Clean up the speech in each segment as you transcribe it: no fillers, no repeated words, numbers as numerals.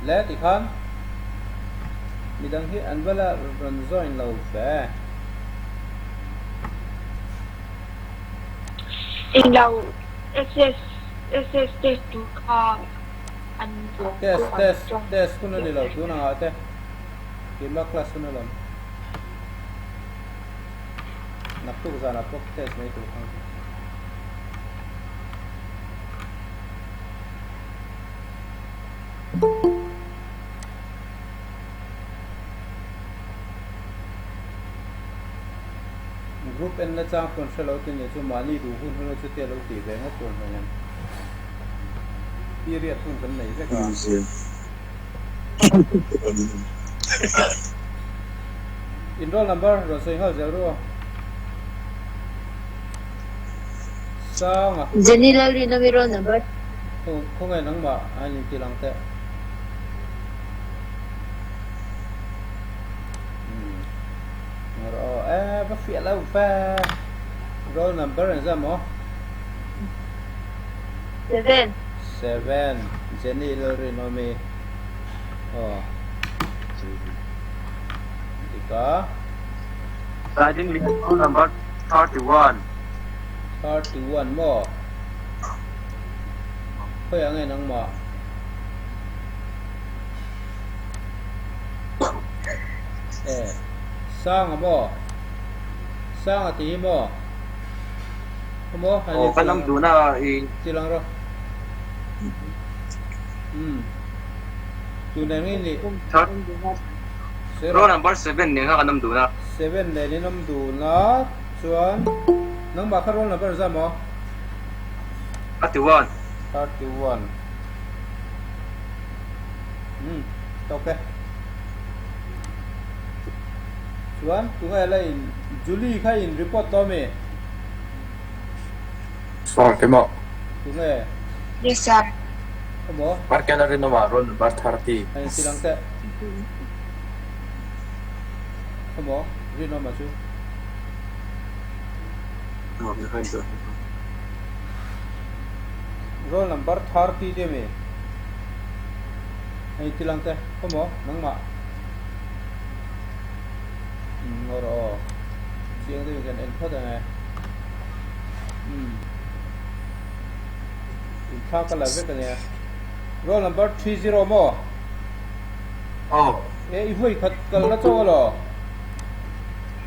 Le tikhan midang hi an va la rawn join lo ve. Englo SS SS test tur kha an Test test test hun a ni lo tun angah te keimah class hun alawm. Naktuk zanah pawh test mai tur kha. Group en na chang pawn hre lo te nia chu mahni duh hun hun a chutia lo tih ve ngawt tur hmel em. Period hun kan nei vek a. In roll number rawn sawi nghal zel ru a. Sanga. Jenny Lalrinawmi roll number. Khawngaih nangmah a in ti lang teh. Rawh e va fiah lo ve. Roll number engzah maw? 7. 7. Jenny Lalrinawmi. Aw. Dika. Guiding roll number 31. 31 maw? Khawiah nge nangmah? E, Sanga maw? Sanga tih hi maw? Khaw maw? Aw, ka lam dun a i. Ti lang rawh. Umm. Tun eng i nih? Roll number 7 nen kha kan awm dun a. 7 nen in awm dun a, chuan nangmah kha roll number zah maw? 31. 31. Umm, tawk e. Chuan tunge la in Julie kha in report tawh ami? Sir, keimah. Tunge? Yes sir. Emaw? Parkela rinawmah roll number 30. A inti lang teh. Emaw? Rinawma chu. Roll number 30 te ami? A inti lang teh. Emaw? Nangmah. Umm aw rawh aw. Chiang deuhin kan en phawt ang e. Umm. Inthla ka la vek ania. Roll number 30 maw? Aw. E i vawi khat kal na chauh alaw?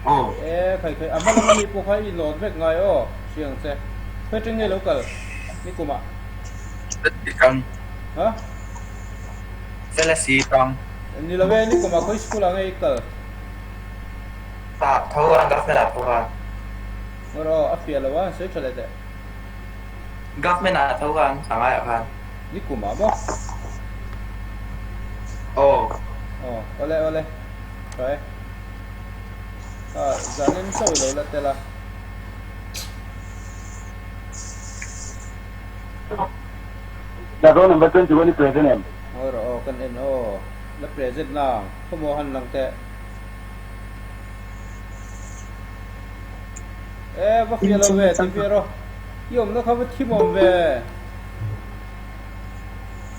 Aw. E khai khai a hma lam ami pawh kha i load vek ngai aw hriang che. Khawi atang nge lo kal ni kumah? Selasi tang. Ha? Selasi tang. Ni lo e ni kumah khawi school ah nge i kal? Ah tho a government ah tho a. Ngaw rawh a fiah lo a sawi tha leh teh. Government ah tho khan sangai ah khan. Ni kum ah maw? Aw. Aw awle awle tha e. Ah zanin chawi lo la tel a. Na roll number 21 i present em? Ngaw rawh aw kan en aw la present nang khawmaw han lang teh. E va fiah lo ve ti fiah rawh. I awmna kha va thim awm ve.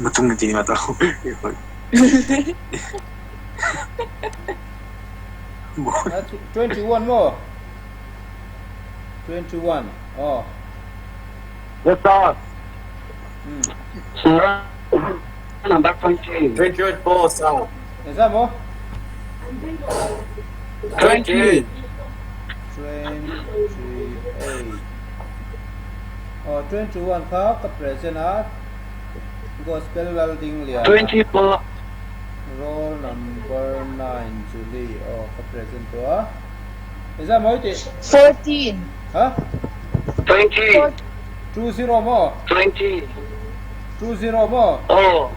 Mutung ti nga tau. 21 maw? 21. Oh. Yes sir. Sir, number 20. 28 po sir. Engzah maw? 28. 28. Oh, 21 kha ka present a. Gospel Laldingliana. 24. Roll number 9 Julie. Oh, ka present tawh a. Engzah maw i tih? 14. Ha? 20. 20 maw? 20. 20 maw? Aw.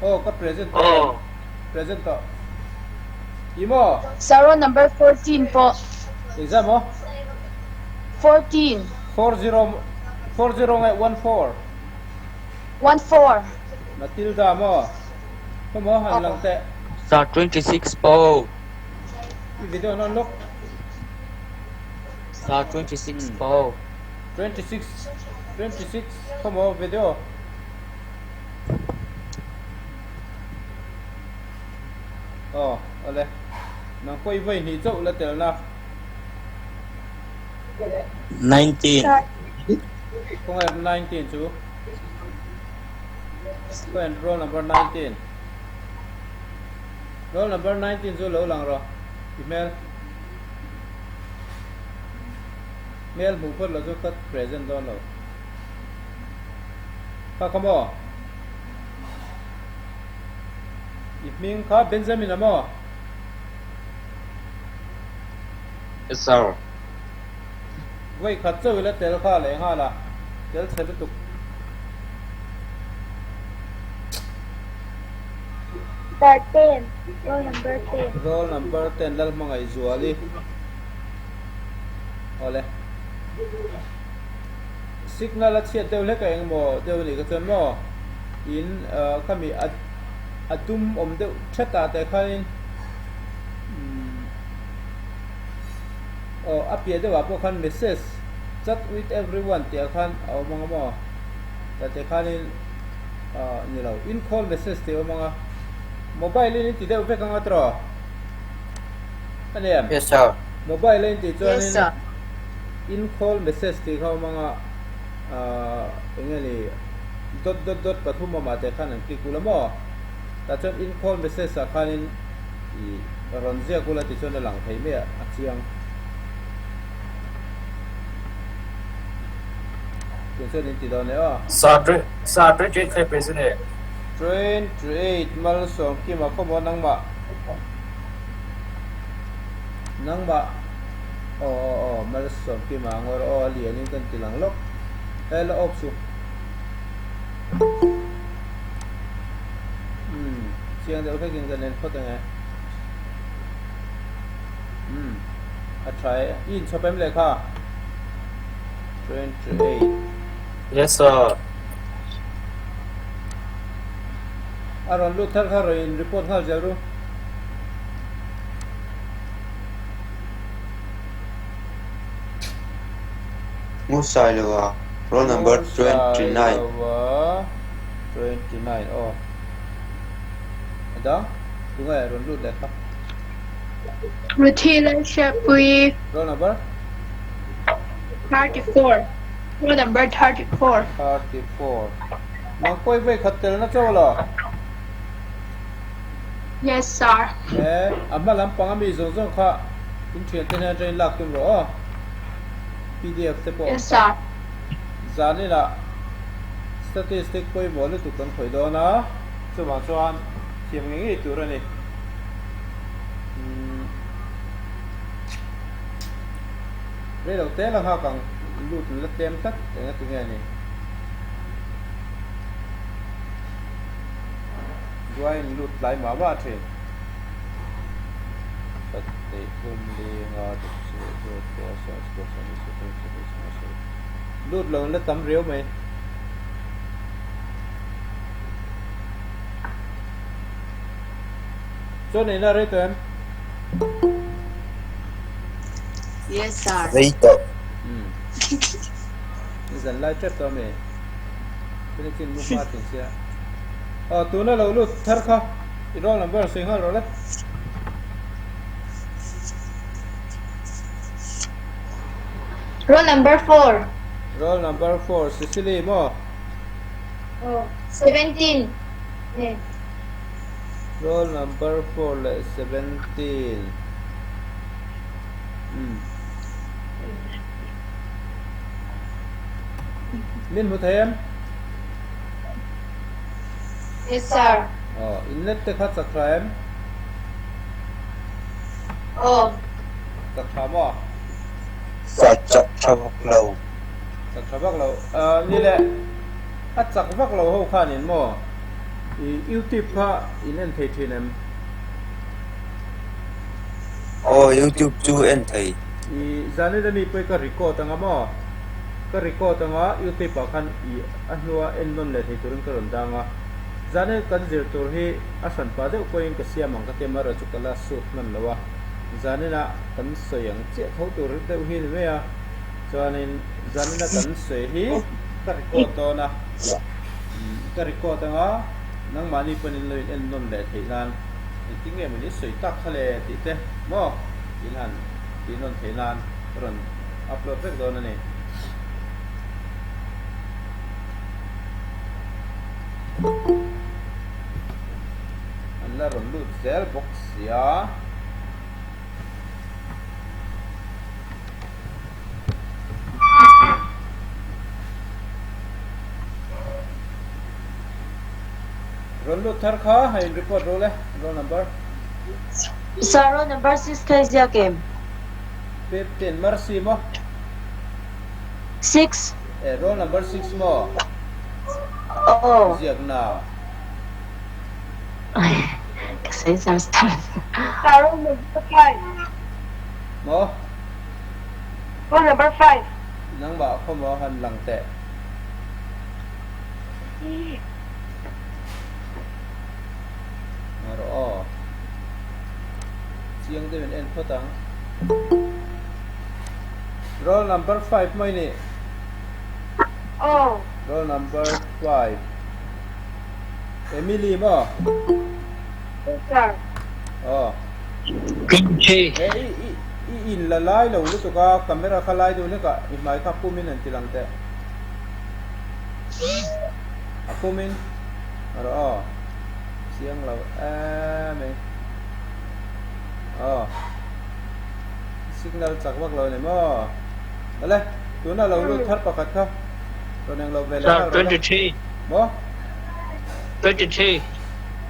Aw ka present tawh. Aw. Present tawh. I maw? Sir roll number 14 pawh. Engzah maw? 14. 40 40 nge 14? 14. Matilda maw? Khaw maw han lang teh. Sir 26 pawh. I video nawn lawk. Sir 26 pawh. 26 26 khaw maw video. Aw awle nang pawh i vawi hnih chauh la tel na. 19. Khawngaih 19 chu Khawngaih roll number 19. Roll number 19 chu lo lang rawh i hmel. Hmel hmuh phawt lo chu ka present dawn lo. Kha kha maw? I hming kha Benjamin a maw? Yes sir. Vawi khat chauh ila tel kha leh nghal a, tel chhe lutuk. Sir 10, roll number 10. Roll number 10 Lalhmangaihzuali. Awle. Signal a chhiat deuh hlek a engmaw deuh anih kha chuan maw in khami a a dum awm deuh thet ah te khanin umm aw a piah deuh ah pawh khan message chat with everyone tih ah khan a awm ang a maw tah te khanin ah ni lo in call message tih a awm ang a mobile in in ti deuh vek ang a tiraw a ni em? Yes sir. Mobile a in tih chuanin Yes sir. In call message tih kha awm anga ahh eng nge ni dot dot dot pathum awmah te khan an click ula maw? Tah chuan in call message ah khanin ih rawn ziak ula ti chuan a lang thei mai a a chiang. Tiang chuan in ti dawn e aw. Sir, 28 kha i present e. 28 Malsawmkima khawmaw nangmah. Nangmah aw aw aw Malsawmkima ngawr aw a lianin kan ti lang lawk he la awp su umm chiang deuh hlekin kan en phawt ange umm a tha e i inchhawp em lehkha 28 Yes sir. A rawn lut thar kha rawn in report nghal zel ru. Ngursailova, roll number 29. Ngursailova 29 aw. A dang tunge rawn lut leh kha. Ruthi Lalhriatpuii. Roll number? 34. Roll number 34. 34. Nang pawh i vawi khat tel na chauh lo? Yes sir. E, a hma lampang a mi zawng zawng kha in thian te hnen atangin lak tum rawh aw. Pdf te pawh awm Yes sir. Zan inah statistic pawimawh lutuk kan khawih dawn a, chuvang chuan thiam ngei ngei tur a ni. Umm rei lo te la nghak ang lut la tlem tlat eng a ti nge ni. Duaiin lut tlai mah mah thin. Khat hnih thum li nga tuk suh dut pawh a sawn sukawt sawn ni sukawt sukawt sukawt sukawt lut lo la tam riau mai. Chuan neihna rei tawh em? Yes sir. Rei tawh. Umm. Zan lai tep tawh ami? Tuna chin mu hma thin sia. Aw tuna lo lut thar kha i roll number sawi nghal rawh le. Roll number 4. Roll number 4 Sicily maw? Aw 17 nen. Roll number 4 leh 17. Umm. Min hmu thei em? Yes sir. Aw, in net te kha chak tha em? Aw. Chak tha maw? Sir, chak tha vak lo. Chak tha vak lo. Uh, ni le, a chak vak lo ho khan in maw? I YouTube kha in en thei thin em? Aw, YouTube chu en thei. I zanina mi pawh i ka record anga maw? Ka record anga YouTube ah khan i a hnua en nawn leh thei turin ka rawn dang a. Zanin kan zir tur hi a hran pah deuh pawhin ka siam ang ka ti a, amaherawhchu chu ka la suit hman lo a. Zanina kan sawi ang chiah tho tur deuh hi ni mai a, chuanin zanina kan sawi hi ka record dawn a, ka record anga nangmahni pawhin in lo in en nawn leh theih nan. Engtin nge mawni sawi tak kha le tih te maw in han tih nawn theih nan ka rawn upload vek dawn a ni. An la rawn lut zel bawk sia. Rawn lut thar kha a in report ro le, roll number. Sir, roll number 6 kha i ziak em? 15, Mercy maw? 6. Eh, roll number 6 maw? Aw. Ziak na. Ka sawi zar zar. Sir, roll number 5. Maw? Roll number 5. Nangmah khaw maw han lang teh. Nga rawh aw. Chiang deuhin en phawt ang. Roll number 5 mai ni. Aw. Roll number 5. Emily maw? Yes sir. Aw. Kimchi. E i i i in la lai lo lutuk a camera kha lai deuh hlek ah i hmai kha pum in an ti lang teh. A pum in rawh aw. Chiang lo em mai. Aw. Signal chak vak lo ni maw? Awle tuna lo lut thar pakhat kha rawn eng lo ve leh nghal rawh le. Maw? 23.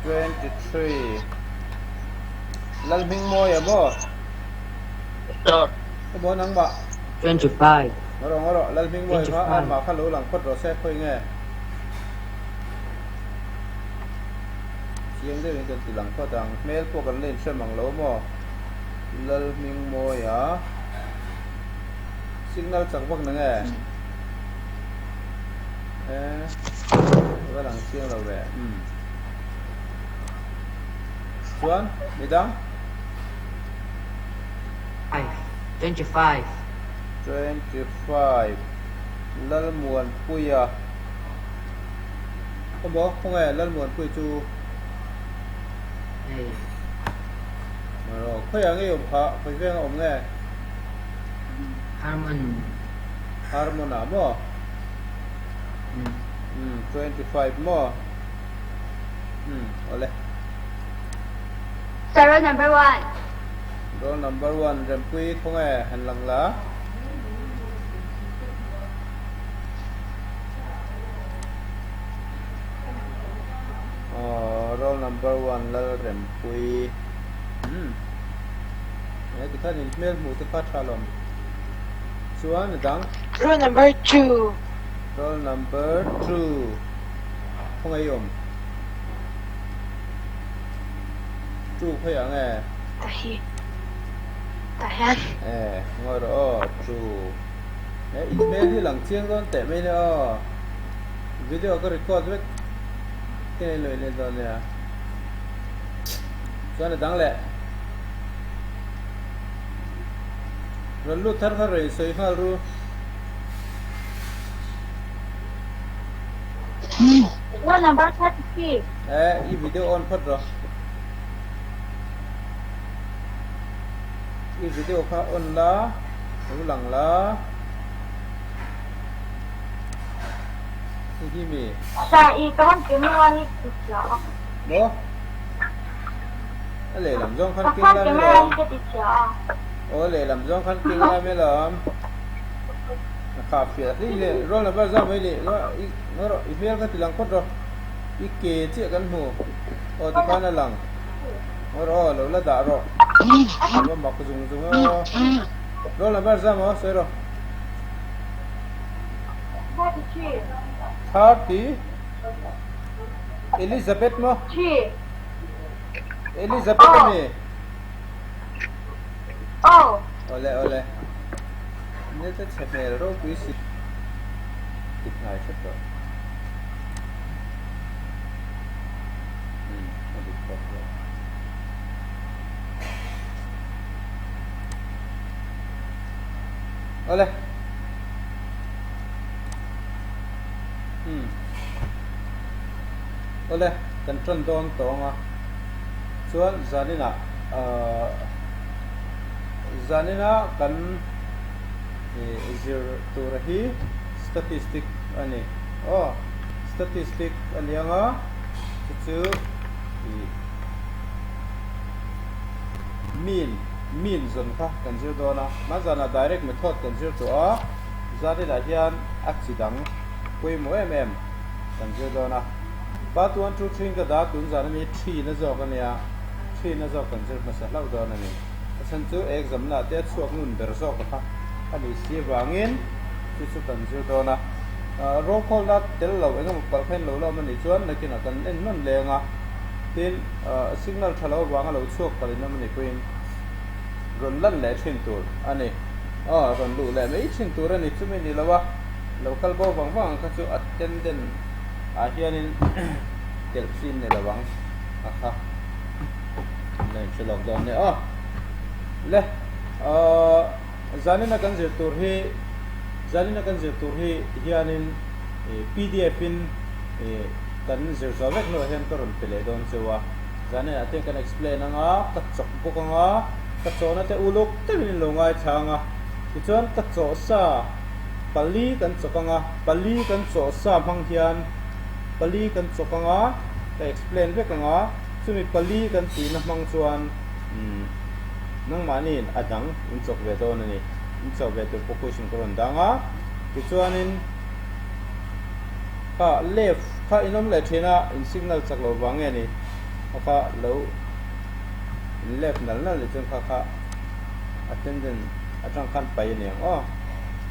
23. Lalhmingmawia maw? Sir. Emaw nangmah? 25. Ngaw rawh, Lalhmingmawia kha amah kha lo lang phawt rawh se, khawi nge? Chiang deuhin kan ti lang phawt ang, hmel pawh kan la inhrem ang lo maw? Lalhmingmawia signal chak vak na nge? Eh, va lang chiang lo ve. Umm. Chuan, midang? 25. 25 Lalmuanpuia Khaw maw khawnge Lalmuanpuia chu Hei Maw khawiah nge awm kha khawi veng a awm nge Harmon Harmon ah maw Umm 25 maw Umm awle Sir roll number one. Roll number one Rempui khawnge han lang la. Aw roll number one Lal Rempui. Umm he tikhan in hmel hmuh te kha tha lawm. Chuan a dang. Roll number two. Roll number two khawnge i awm? Two khawiah nge? Ta hi. Tah hian. E, ngawi rawh aw, two. He in hmel hi lang chiang dawn teh mai nia aw. Video ka record vek te lo in en dawn nia. Chuan a dang leh. Rawn lut thar kha rawn insawi nghal ru. Roll number 33. E, i video on phawt rawh. I video kha on la, lo lang la. Hei hi mi? Sir, i ka han camera hi ka ti chhia a. Maw? A lehlam zawng khan Ka king phone la mi camera lawm. hi ka ti chhia a. Aw lehlam zawng khan king la mi lawm. A kha fiah hlih hlih roll number zau mai leh i ngaw rawh i hmel kha ti lang phawt rawh. I ke chiah kan hmu. Aw tikhan a lang. Ngaw rawh aw, lo la dah rawh. Ava mak zung zung e aw. Roll number zam aw, sawi rawh. 33. 30 Elizabeth maw? 3. Elizabeth Aw. ami? Aw. Awle awle. Nel te chhe hmel ropui si. Ti hnai hret tawh. Umm a dik tawk hle. Awle. Umm. Awle kan tan dawn tawng a. Chuan zaninah zanina kan zir tura hi statistic a ni. Aw statistic a ni anga chu chu ih mean mean zawn kha kan zir dawn a. Hmanzanah direct method kan zir tawh a, zaninah hian a chi dang pawimawh em em kan zir dawn a. Part 1, 2, 3 in ka dah tun zan ami 3 na zawk a nia, 3 na zawk kan zir hmasa hlauh dawn a ni. A chhan chu exam na te a chhuak nun ber zawk a kha a nih si avangin chu chu kan zir dawn a. Roll call na tel lo eng emaw palh kha in lo la awm a nih chuan nakinah kan en nawn leng a, tin signal tha lo avanga lo chhuak palh in awm a nih pawhin rawn lan leh thin tur a ni. Aw rawn luh leh mai thin tur a ni chumi ni lo a, lo kal bo vang vang ang kha chu attendant ah hianin telh chin ni lo ang a kha la inhre lawk dawn nia aw le ahh zanina kan zir tur hi zanina kan zir tur hi hianin ih pdf in ih kan zir zawh vek hnuah hian ka rawn pe leh dawn cheu a zaninah te kan explain anga ka chawk bawk anga ka chawhna te uluk deuhin in lo ngaithla anga tichuan ka chawh sa pali kan chawk anga pali kan chawh sa hmang hian pali kan chawk anga ka explain vek anga chumi pali kan tihna hmang chuan umm nangmahniin a dang in chawk ve dawn a ni in chawk ve tur pawh question ka rawn dang a tichuanin kha left kha in awm leh thin a in signal chak loh vang nge ni kha kha lo in left nal nal leh chuan kha kha attendant atang khan pai a ni ang aw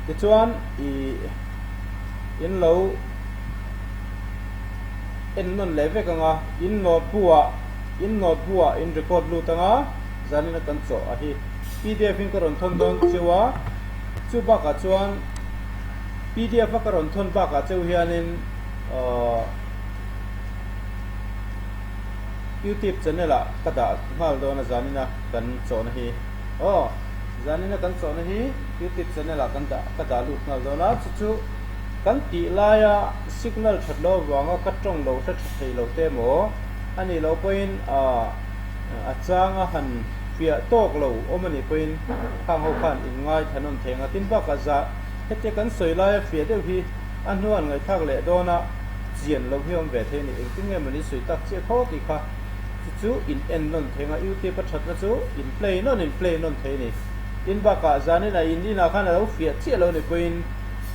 tichuan ih in lo en nawn leh vek ang a in note bu ah in note bu ah in record lut ang a zanin a kan chawh a hi pdf in ka rawn thawn dawn cheu a chu bakah chuan pdf a ka rawn thawn bakah cheu hianin ahh youtube channel ah ka dah nghal dawn a zanin a kan chawhna hi aw zanin a kan chawhna hi youtube channel ah kan dah ka dah lut nghal dawn a chu chu kan tih laia signal that lo avanga ka tawng lo hre tha thei lo te emaw a nih loh pawhin ah a changa han fiah tawk lo awm a nih pawhin khang ho khan in ngai thanawm thei ang a tin bakah za hetia kan sawi laia fiah deuh hi a hnuan ngaihthlak leh dawna chian loh hi awm ve thei a ni engtin nge mawni sawi tak chiah khaw tih kha chu chu in en nawn thei ang a youtube a thatna chu in play nawn in play nawn thei a ni tin bakah zanin a in inah khan a lo fiah chiah lo ni pawhin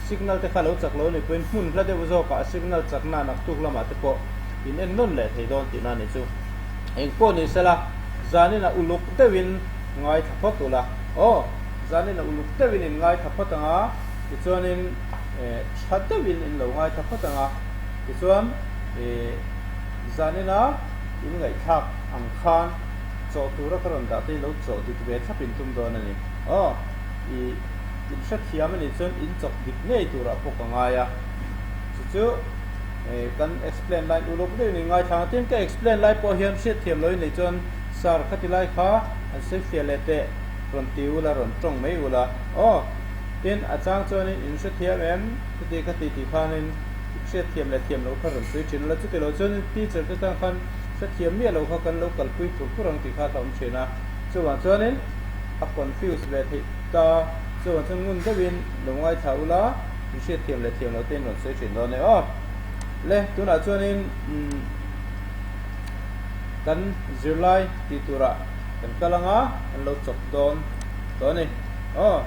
signal te kha lo chak lo ni pawhin hmun hla deuh zawkah a signal chakna naktuk lamah te pawh in en nawn leh thei dawn tihna a ni chu eng pawh ni sela zanin a uluk deuhin ngaithla phawt ula aw zanin a uluk deuhin in ngaithla phawt ang a tichuanin eh tha deuhin in lo ngaithla phawt ang a tichuan eh zanina in ngaihthlak ang khan chawh tura ka rawn dah te hi lo chawh dik ve thlap in tum dawn a ni aw ih in hrethiam a nih chuan in chawk dik ngei turah pawh ka ngai a chu chu eh kan explain lai uluk deuhin in ngaithla ang tin ka explain lai pawh hian hriatthiam lo in neih chuan sir khati lai kha an sawi fiah leh teh rawn ti ula rawn tawng mai ula aw tin a chang chuanin in hrethiam em chuti khati tih khanin hriatthiam leh thiam loh kha rawn sawi thin ula chuti loh chuanin teacher te tan khan hrethiam miah loh kha kan lo kalpui pur pur ang tih kha a hlauhawm thin a chuvang chuanin a confuse ve theih ta chuvang chuan ngun deuhin lo ngaithla ula in hriatthiam leh thiam loh te in rawn sawi thin dawn e aw le tunah chuanin umm kan zirlai tih turah kan kal anga kan lo chawp dawn tawh a ni aw.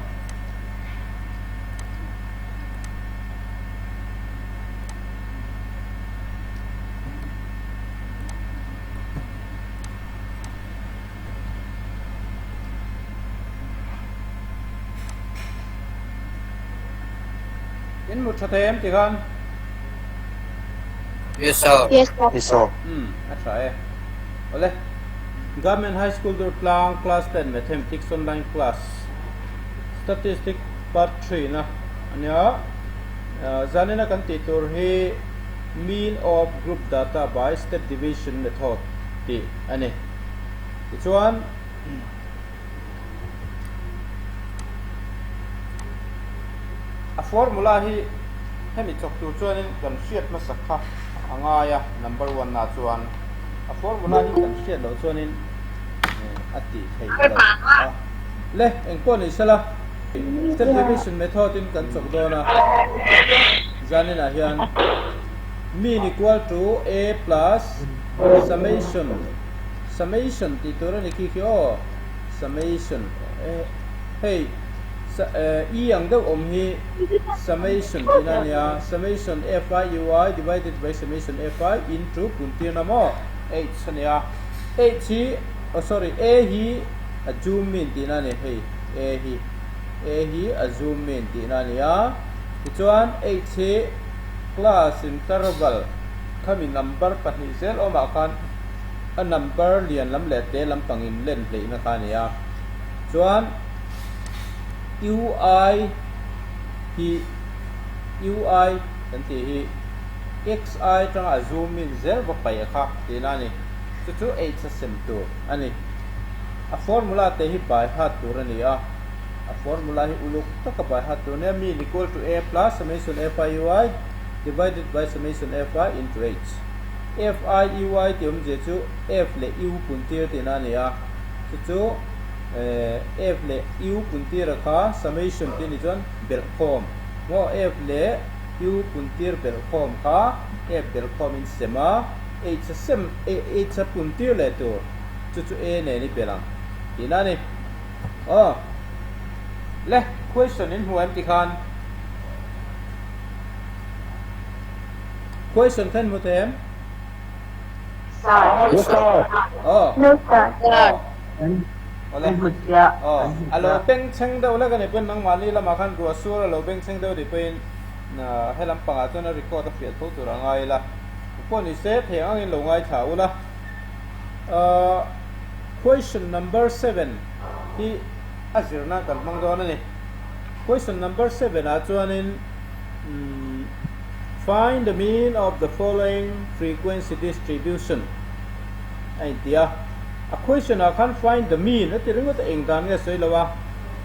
In mu tha thei em ti khan? Yes sir. Yes sir. Yes sir. Um, a tha e. Ole. Government High School Durtlang Class 10 Mathematics Online Class Statistic Part 3 na ania. Zanina kan tih tur hi Mean of Group Data by Step Division Method tih a ni. Tichuan, a formula hi hemi chawk tur chuanin kan hriat hmasak kha a ngai a, number one ah chuan a formula hi kan hriat loh chuanin. A tih theih loh a. Le, engpawh ni sela, step division method in kan chawk dawn a, zaninah hian mean equal to a plus summation, summation tih tur a ni khi khi aw, summation, hei e ang deuh awm hi summation tihna a nia, summation fi ui divided by summation fi into puntirna maw h a nia, h hi. Oh sorry, A hi a zoom in tihna a ni hei, A hi, A hi a zoom in tihna a ni a, tichuan H hi class interval khami number pahnih zel awmah khan a number lian lam leh te lam pangin len hleihna kha a ni a, chuan UI hi UI kan tih hi XI atanga a zoom in zel va paih kha tihna a ni. Chu chu H a sem tur a ni. A formula te hi by heart tur a ni a. A formula hi uluk taka by heart tur a ni a, mean equal to A plus summation Fi Ui divided by summation Fi into H. Fi Ui tih awmzia chu F leh U puntir tihna a ni a. Chu chu F leh U puntira kha summation tih a nih chuan belhkhawm maw F leh U puntir belhkhawm kha F belhkhawmin sem a. H a sem H a pun tir leh tur chu chu A nen i belh ang tihna a ni. Aw le question in hmu em ti khan question kha in hmu thei em? Sir. Yes sir. Aw. No sir. Aw. Awle. Aw a lo bengchheng deuh lek a ni pawn nangmahni lamah khan ruah sur a lo bengchheng deuh tih pawhin helam pangah chuan a record a fiah tho tur a ngai ila. Pawh ni se thei ang angin lo ngaithla ula. Question number seven hi a zirna kan hmang dawn a ni. Question number seven ah chuanin Find the mean of the following frequency distribution a inti a. A question ah khan find the mean a ti ringawt a, eng dan nge sawi lo a,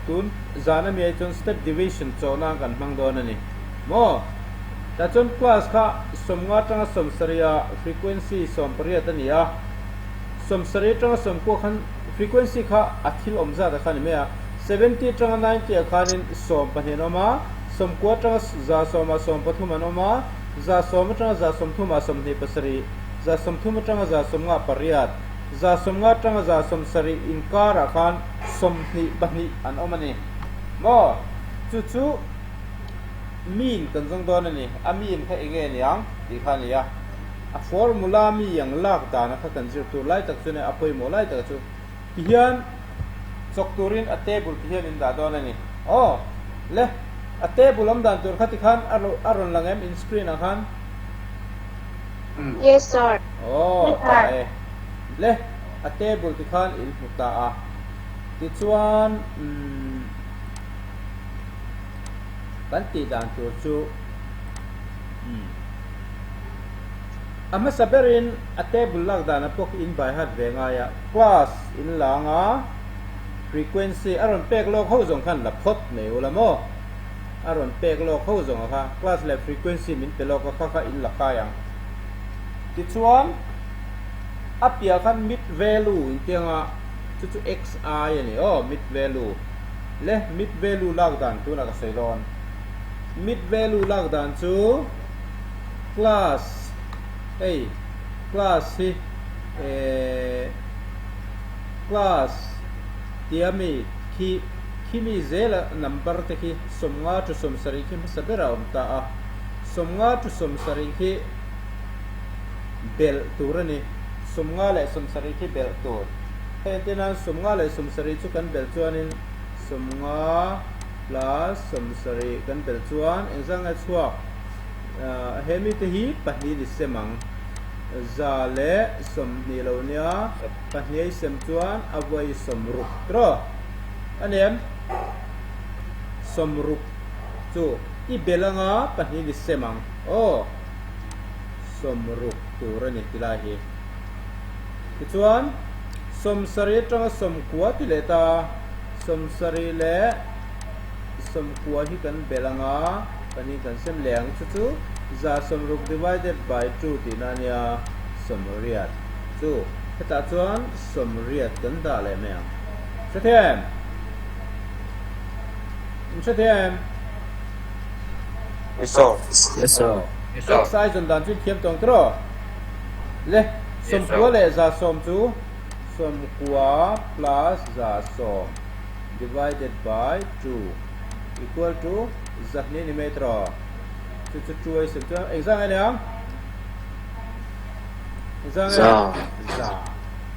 tun zan ami ah chuan step division chawhna kan hmang dawn a ni. Maw? Tah chuan class kha sawmnga atanga sawmsarih frequency sawmpariat a ni a, sawmsarih atanga sawmkua khan frequency kha a thil awm zat a kha a ni mai a, seventy atanga ninety ah khanin sawmpahnih an awm a, sawmkua atanga za sawmah sawmpathum an awm a, za sawm atanga za sawmthumah sawmhnih pasarih, za sawmthum atanga za sawmnga pariat, za sawmnga atanga za sawmsarih inkarah khan sawmhnih pahnih an awm a ni. Maw? Chu chu. Mean kan zawng dawn a ni. A mean kha eng nge niang tih kha a ni a. A formula mi ang lak dana kha kan zir tur lai tak chu nia, a pawimawh lai tak chu ti hian chawk turin a table ti hian in dah dawn a ni. Aw le, a table awm dan tur kha ti khan a a rawn lang em in screen ah khan? Yes sir. Aw tha e. Le, a table ti khan in hmu ta a. Tichuan umm. Kan tih dan tur chu umm a hmasa berin a table lak dan a pawh khi in by heart ve ngai a, class in lang a, frequency a rawn pek lawk ho zawng khan la phawt mai ula maw? A rawn pek lawk ho zawng a kha class leh frequency min pe lawk a kha kha in la kai ang. Tichuan a piah khan mid value in tih anga chu chu xi a ni aw mid value. Le mid value lak dan tunah ka sawi dawn. Mid value lak dan chu class hei class hi eh class tia mi khi khi mi zela number te khi sawmnga thu sawmsarih khi hmasa berah a awm ta a. Sawmnga thu sawmsarih khi belh tur a ni. Sawmnga leh sawmsarih khi belh tur. Hei entir nan sawmnga leh sawmsarih chu kan belh chuanin sawmnga plus sawmsarih kan belh chuan engzah nge chhuak he mite hi pahnih ni sem ang za leh sawmhnih lo nia pahnih a i sem chuan a vawi sawmruk tiraw a ni em sawmruk chu i belh anga pahnih ni sem ang aw sawmruk tur a ni tilai hi. Tichuan, sawmsarih atanga sawmkua ti leh ta, sawmsarih leh sawmkua hi kan belh ang a, pahnih kan sem leh ang, chu chu za sawmruk divided by two tihna a nia, sawmriat chu. Hetah chuan sawmriat kan dah leh mai ang. Hrethiam? In hrethiam? Yes sir. Yes sir. Yes sir. X ai zawn dan chu in thiam tawng tiraw? Le, sawmkua leh za sawm chu sawmkua plus 100 divided by 2 equal to 200 ni mai tiraw? Chu chu 2 ai sem chuan engzah nge niang? Engzah nge? Za. Za.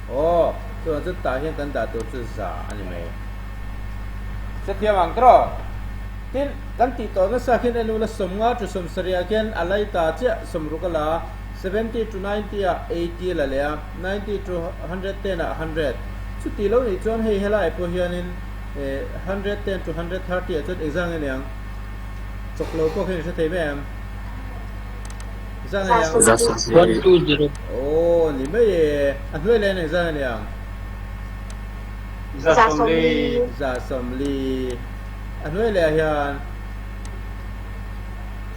Aw, chuan chu tah hian kan dah tur chu za a ni mai. Hrethiam ang tiraw? Tin, kan tih tawh nasa khian en ula 50 to 70 ah khian a lai ta chiah 60 a la a, 70 to 90 ah 80 a la leh a, 90 to 110 ah 100. Chuti lo nih chuan hei helai pawh hianin 110 to 130 ah chuan engzah nge niang? Chawk lo pawh khian i hre thei mai em? Engzah nge niang? Za sawmli. 120. Aw, ni mai e. A hnuai leh hian engzah nge niang? Za 40. Za 40. A hnuai leh ah hian.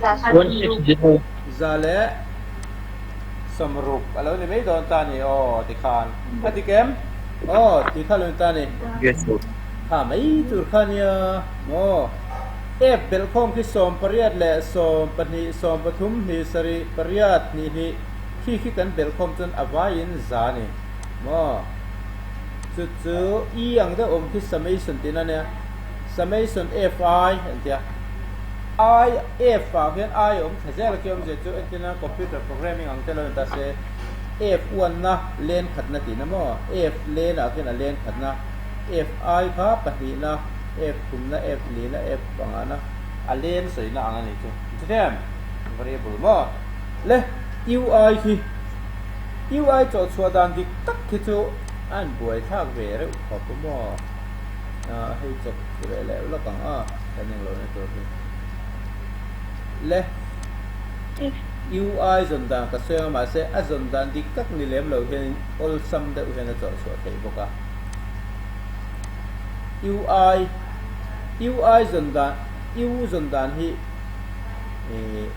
160. 160 a lo ni mai dawn ta ni aw tikhan a dik em? Aw ti kha lo ni ta ni. Yes sir. Kha mai tur kha nia maw? F belhkhawm khi 18 leh 12 13 hnih sarih pariat hnih hnih khi khi kan belhkhawm chuan a vaiin za ni maw? Chu chu E ang deuh awm khi summation tihna nia summation Fi an tia. I F ah hian I a awm thla zel a khi awmzia chu entirna computer programming ang te lo ni ta se F uanna len khatna tihna maw F len ah khian a len khatna F I kha pahnihna F thumna F lina F pangana a len sawina ang a nih chu hrethiam variable maw le U I khi U I chawh chhuah dan dik tak khi chu a inbuai thlak ve reuh khawp a maw. Hei chawp reh leh lawk ang a, kan eng lohna tur hi. Le UI zawn dan ka sawi ang a, mahse a zawn dan dik tak ni lem lo hianin awlsam deuh hian a chawh chhuah theih bawk a. UI UI zawn dan U zawn dan hi ih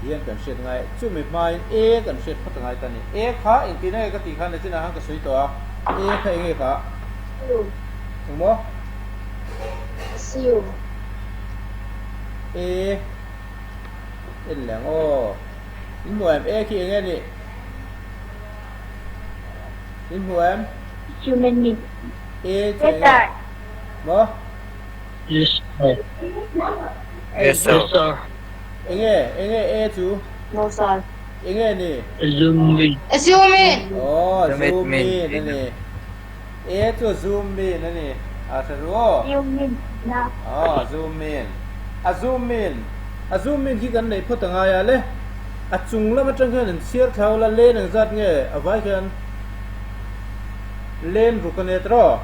hian kan hriat ngai chumi hmain A kan hriat phawt a ngai ta a ni. A kha engtin nge ka tih khan nachinah khan ka sawi tawh a, A kha eng nge kha? Engmaw? Assume. A en leh ang aw. In hmu em? A khi eng nge nih? In hmu em? Human mean. A chu eng nge? Maw? Yes sir. Yes sir. Yes sir. Eng nge? Eng nge A chu? No sir. Eng nge ni? Zoom in. Zoom in. Aw, Zoom zoom in. in a ni. E chu zoom in a ni. A hre ru aw. Zoom in na. Aw, zoom in. A zoom in. A zoom in khi kan neih phawt a ngai a le. A chung lam atang hian an chhiar thlau la len ang zat nge a vai khian len ruk a nia tiraw?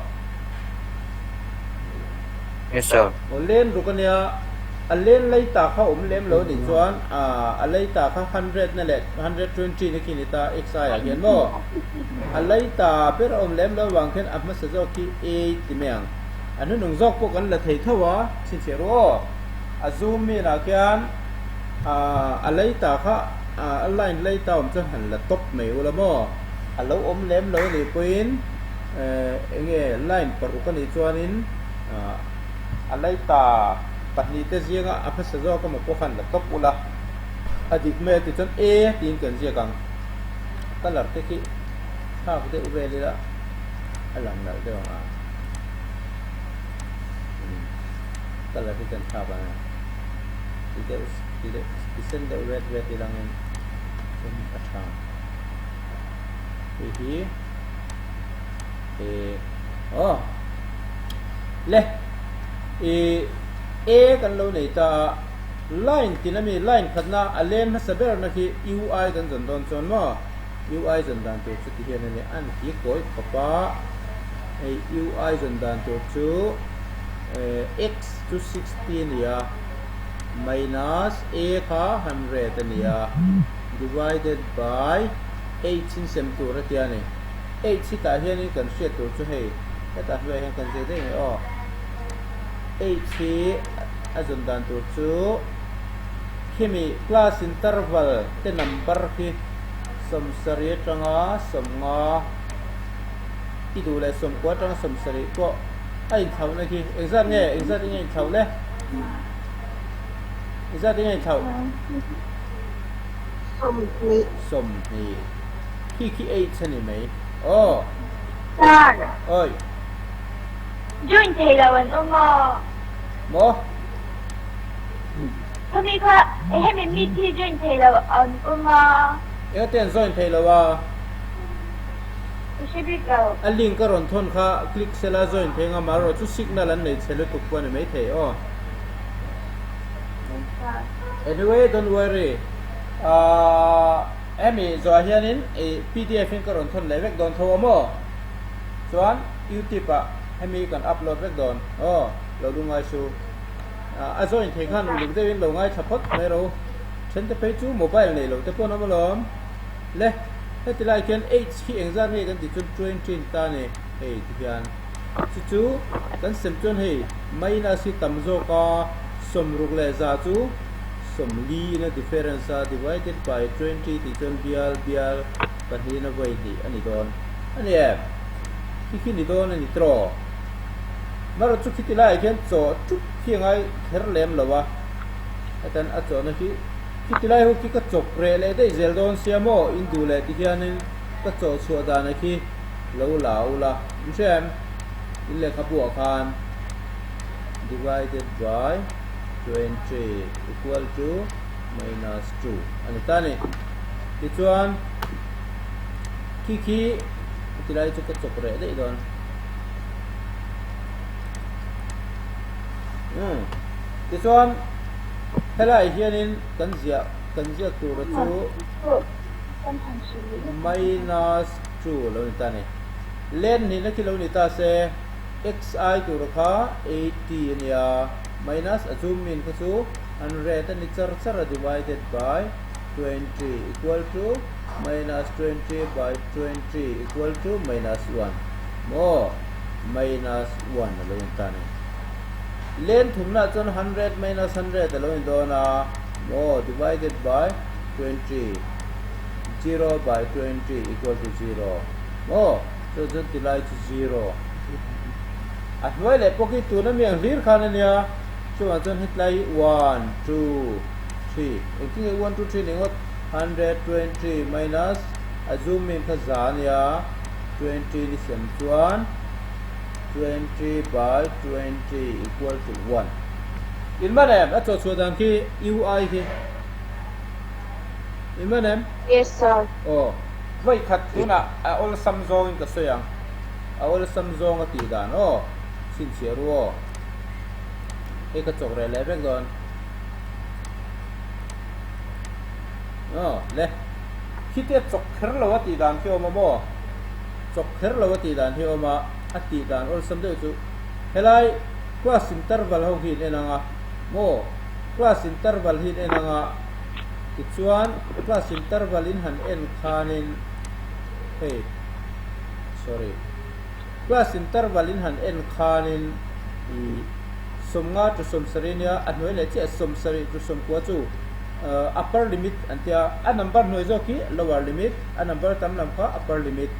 Yes sir. Aw len ruk a nia. A len lei ta kha awm lem lo nih chuan a lei ta kha 100 na leh 120 na khi ni ta xi ah hian maw? A lei ta ber a awm lem lo vang khian a hmasa zawk hi A ti mai ang. A hnunung zawk pawh kan la thei tho a, chhinchhiah ru aw. A zoom in ah khian a lei ta kha a line lei ta awm chuan han la tawp mai ula maw? A lo awm lem lo anih pawhin eng nge line paruk anih chuanin a lei ta pahnihte zinga a hmasa zawk emaw pawh khan la tawp ula. A dik mai a tih chuan A tiin kan ziak ang. Colour te khi thlak deuh vel ila a lang nalh deuh ang a. Colour hi kan thlak ang e. Ti deuh ti deuh ti sen deuh red red ila angin chuan a tha ang. Hei hi e aw le i A kan lo nei ta a. Line tin ami line khatna a leng hmasa ber na khi UI kan zawn dawn chuan maw UI zawn dan tur chu ti hian a ni an ki kawi khawp a hei UI zawn dan tur chu x chu 60 a ni a minus a kha 100 a ni a divided by h in sem tur a tia a ni h hi tah hianin kan hriat tur chu hei hetah hnuaiah hian kan ziak daih mai aw h hi A zawn dan tur chu khimi class interval te number khi 70 atanga 50. I duh leh 90 atanga 70 pawh a inthlauhna khi engzat nge engzat in a inthlauh le? Engzat in a inthlauh? 20. 20. Khi khi H a ni mai. Aw. Sir. Oi. Join thei lo an awm a. Maw? Khami kha hemi meet hi join thei lo an awm a. Engate an join thei lo a? Ka hre bik lo. A link a rawn thawn kha click sela join thei anga marawh chu signal an nei chhe lutuk pawh a ni maithei aw. Anyway don't worry ahh hemi zawhah hianin ih pdf in ka rawn thawn leh vek dawn tho a maw? Chuan youtube ah hemi kan upload vek dawn aw lo lu ngai su. A join thei khan uluk deuhin lo ngaithla phawt mai ro. Then te phei chu mobile nei lo te pawh an awm alawm. Le, heti lai khian H khi engzat nge kan tih chuan 20 ni ta ni, hei ti hian. Chu chu kan sem chuan hei minus hi tam zawk a, 61 chu 40 in a difference a, divided by 20 tih chuan bial bial pahnihin a vawi hnih a ni dawn a ni em? Khi khi ni dawn a ni tawh. Marawh chu khiti laiah khian chaw ṭup khi a ngai kher lem lo a, hetiang a chawhna khi. Khiti lai ho khi ka chawp reh leh daih zel dawn sia maw in duh leh ti hianin ka chawh chhuah dana khi lo la u la in hria em? In lehkhabu ah khan divided by 20 equal to minus 2 a ni ta a ni. Tichuan khi khi ti lai chu ka chawp reh daih dawn. Umm tichuan. Helaiah hianin kan ziah kan ziak tura chu minus 2 lo ni ta a ni. Len hnihna khi lo ni ta se xi tura kha 80 a nia minus a zoom in kha chu 100 a ni char char a divided by 20 equal to minus 20 by 20 equal to minus 1 maw minus 1 a lo ni ta a ni. Len thumna chuan 100 minus 100 a lo in dawn a, maw divided by 20, 0 by 20 equal to 0, maw chu chuan ti lai chu 0. A hnuai leh pawh khi tuna mi ang hlir khan a nia, chuvang chuan hetlai hi 1, 2, 3, engtin nge 1, 2, 3 ni ngawt, 120 minus a zoom in kha za a nia, 20 ni sem chuan. 20 by 20 equal to 1. In man em? A chaw chhuah dan khi UI khi. In man em? Yes sir. Aw. Vawi khat tunah a awlsam zawngin ka sawi ang. A awlsam zawng a tih dan aw. Chhinchhiah ru aw. Hei ka chawk reh leh vek dawn. Aw le. Khite chawk kher lo a tih dan khi awm a maw? Chawk kher lo a tih dan hi awm a. A tih dan awlsam deuh chu helai class interval ho hi in en ang a maw class interval hi in en ang a tichuan class interval in han en khanin hei sorry class interval in han en khanin ih 50 to 70 nia a hnuai leh chiah 70 to 90 chu upper limit an tia a number hnuai zawk hi lower limit a number tam lam kha upper limit.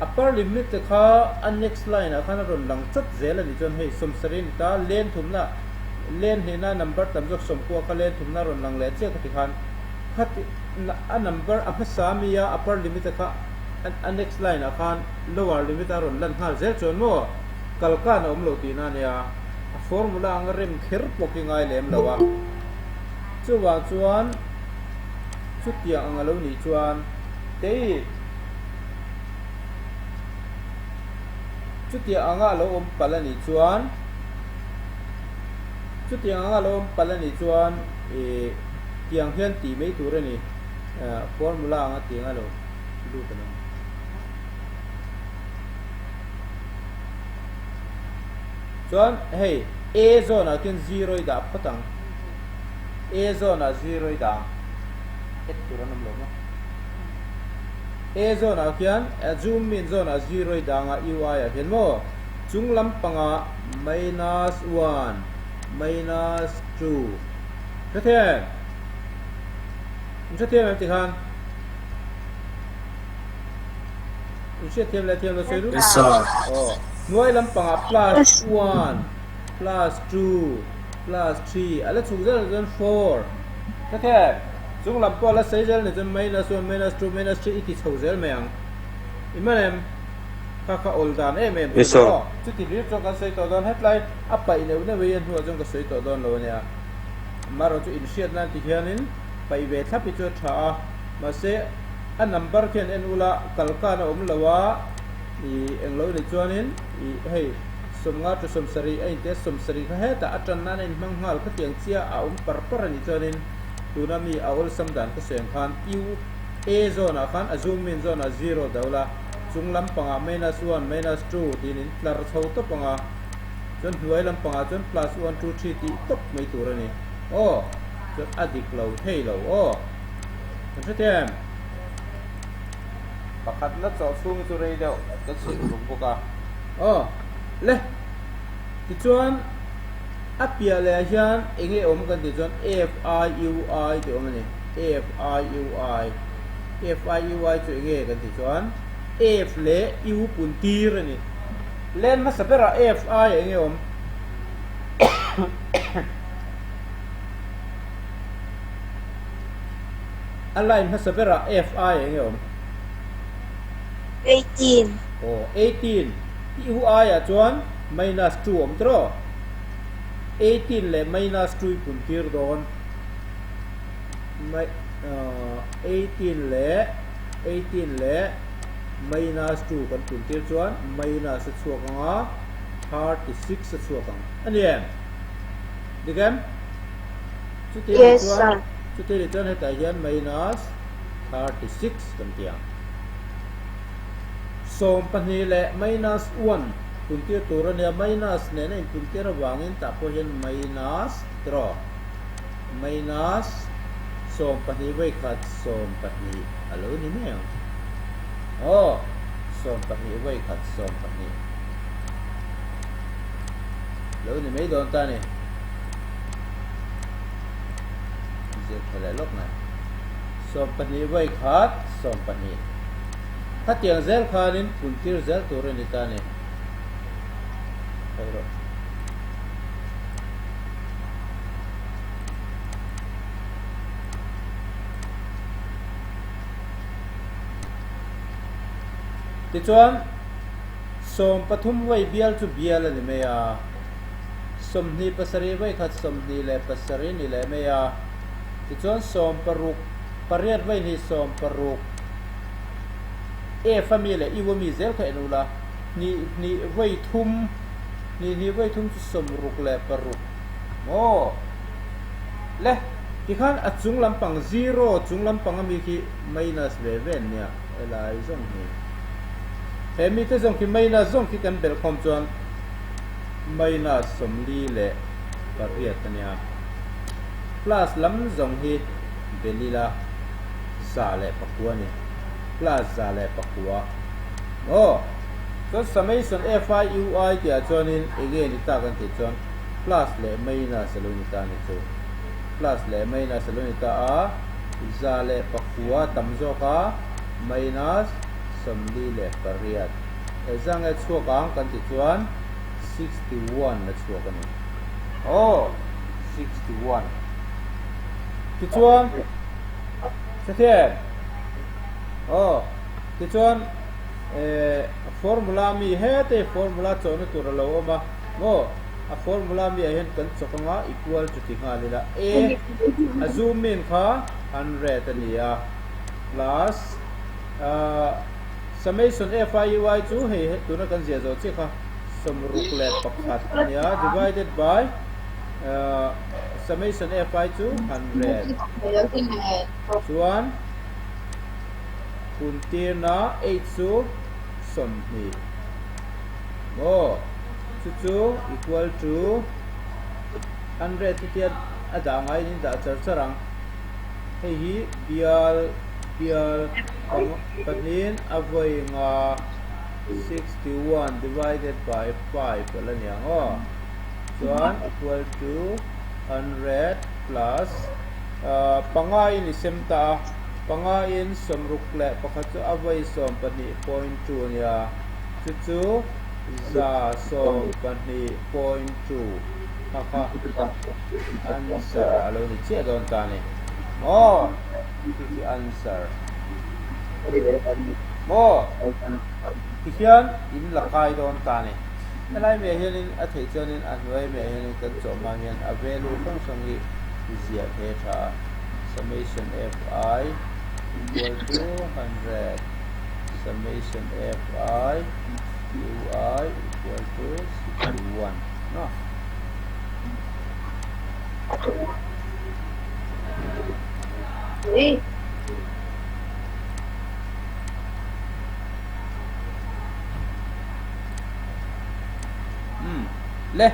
Upper limit te kha a next line ah khan a rawn lang chat zel a nih chuan hei 70 ni ta len thumna len hnehna number tam zawk 90 kha len thumna a rawn lang leh chiah ka ti khan khati a number a hmasa mi a upper limit te kha a next line ah khan lower limit a rawn lan nghal zel chuan maw kalkan a awm lo tihna a nia a formula anga rem kher pawh khi ngai lem lo a chuvang chuan chutiang ang a lo nih chuan tei Chutiang anga a lo awm palh a nih chuan Chutiang anga a lo awm palh a nih chuan ih tiang hian tih mai tur a ni. Formula anga tiang a lo lut a lo. Chuan hei A zawn ah khian zero i dah phawt ang. A zawn ah zero i dah ang. Et tur an awm lo maw? A zawn ah khian zoom min zawn ah zero i dang a UI ah hian maw chung lampangah minus one minus two hrethiam em in hrethiam em tikhan In hriat thiam leh thiam lo sawi ru. Yes sir. Aw, hnuai lampangah plus one, plus two, plus three a la chhuk zel chuan four. Ka the, chung lam pawh a la sawi zel ni chuan minus one, minus two, minus three i ti chho zel mai ang. I man em? Kha kha awl dan em em Yes sir. Aw, chuti hlir chuan kan sawi tawh dawn hetlai a paih neuh neuh hi a hnuah chuan ka sawi tawh dawn lo a nia. Amaherawhchu inhriat nan ti hianin paih ve thlap hi chu a tha a, mahse a number khian en ula kalkan a awm lo a, ih englo nih chuanin ih hei sawmnga to sawmsarih a intia sawmsarih kha hetah a tan nan a inhmang nghal khatiang chiah a awm par par a nih chuanin tuna mi a awlsam dan ka sawi ang khan U A zawnah khan a zoom in zawnah zero dah ula chung lampangah minus one minus two tiin in tlar chho tawp ang a. Chuan hnuai lampangah chuan plus one two three tih tawp mai tur a ni. Aw, chuan a dik lo thei lo aw. Kan hre thei em? Pakhat la chawh chhung chu rei deuh ka chhilh ruk bawk a. Aw, le. Tichuan a piah leh ah hian eng nge awm kan tih chuan F I U I tih awm a ni. F I U I. F I U I chu eng nge kan tih chuan F leh U pun tir a ni. Len hmasa berah F ai eng nge awm? A line hmasa berah F ai eng nge awm? 18. Aw, 18. I u aiah chuan minus 2 awm tiraw? 18 leh minus 2 i pun tir dawn. 18 leh 18 leh minus 2 kan pun tir chuan minus a chhuak ang a, 36 a chhuak ang. A ni em? Dik em? Chuti ni Yes, chuan, sir. chuti ni chuan hetah hian minus 36 kan ti ang. 12 leh minus 1 pun tir tur a nia, minus nena inpun tir avangin tah pawh hian minus tiraw? Minus 12 vawi khat 12 a lo ni mai ang. Aw, 12 vawi khat 12 lo ni mai dawn ta ni. Zir tha leh lawk mai. 12 vawi khat 12. Khatiang zel khanin puntir zel tur a ni ta ni. Khai rawh. Tichuan, 13 vawi bial chu bial a ni mai a, 27 vawi khat 27 ni leh mai a, tichuan 16 pariat vawi hnih 16 F a mi leh U a mi zel kha en ula, hnih hnih vawi thum hnih hnih vawi thum chu 66 maw? Le, tikhan a chung lampang zero chung lampang ami khi minus ve ve an nia helai zawng hi. He mite zawng khi minus zawng khi kan belh khawm chuan minus 48 a nia. Plus lam zawng hi bel ila 109 a ni. Plus 109. Aw, chuan summation fi ui tihah chuanin enge ni tak an tih chuan plus leh minus a lo ni ta a ni chu. Plus leh minus a lo ni ta a, 109 tam zawk a, minus 48. He zang e chhuak ang kan tih chuan 61 a chhuak a ni. Aw, 61. Tichuan, Hrethian, aw, tichuan, eh, formula mi hete formula chawhna tur a lo awm a. Maw? A formula mi ah hian kan chawk anga equal chu ti nghal ila. A a zoom in kha 100 a ni a plus summation fi ui chu hei tuna kan ziah zawh chiah kha 61 a ni a divided by summation fi chu 100 chuan huntirna 8 chu 20 maw? Chu chu equal to 100 hi tian a dah ngaiin in dah char char ang. Hei hi bial bial pahnihin a vawi nga 61 divided by 5 a la ni ang aw. Chuan equal to 100 plus panga in i sem ta a. Panga in 61 chu a vawi 12.2 a nia, chu chu 112.2 kha kha answer a lo ni chiah dawn ta a ni. Maw? Khi khi answer. Maw? Tihian in la kai dawn ta a ni. Helai miah hianin a theih chuanin a hnuai miah hianin kan chawh hma hian a value hrang hrang hi ziah thei a tha a, summation fi equal to 100, summation fi ui equal to 61 no. Umm le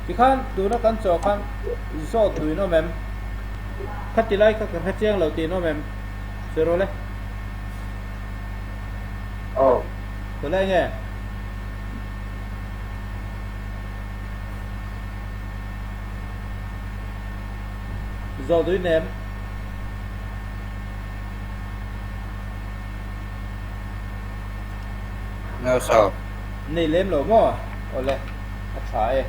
tikhan tuna kan chaw khan zawt duin awm em? Khati lai kha ka hre chiang lo tiin awm em? Sawi rawh le. Aw. Sawi lai nge? Zawt duin em? No sir. Nei lem lo maw? Awle, a tha e.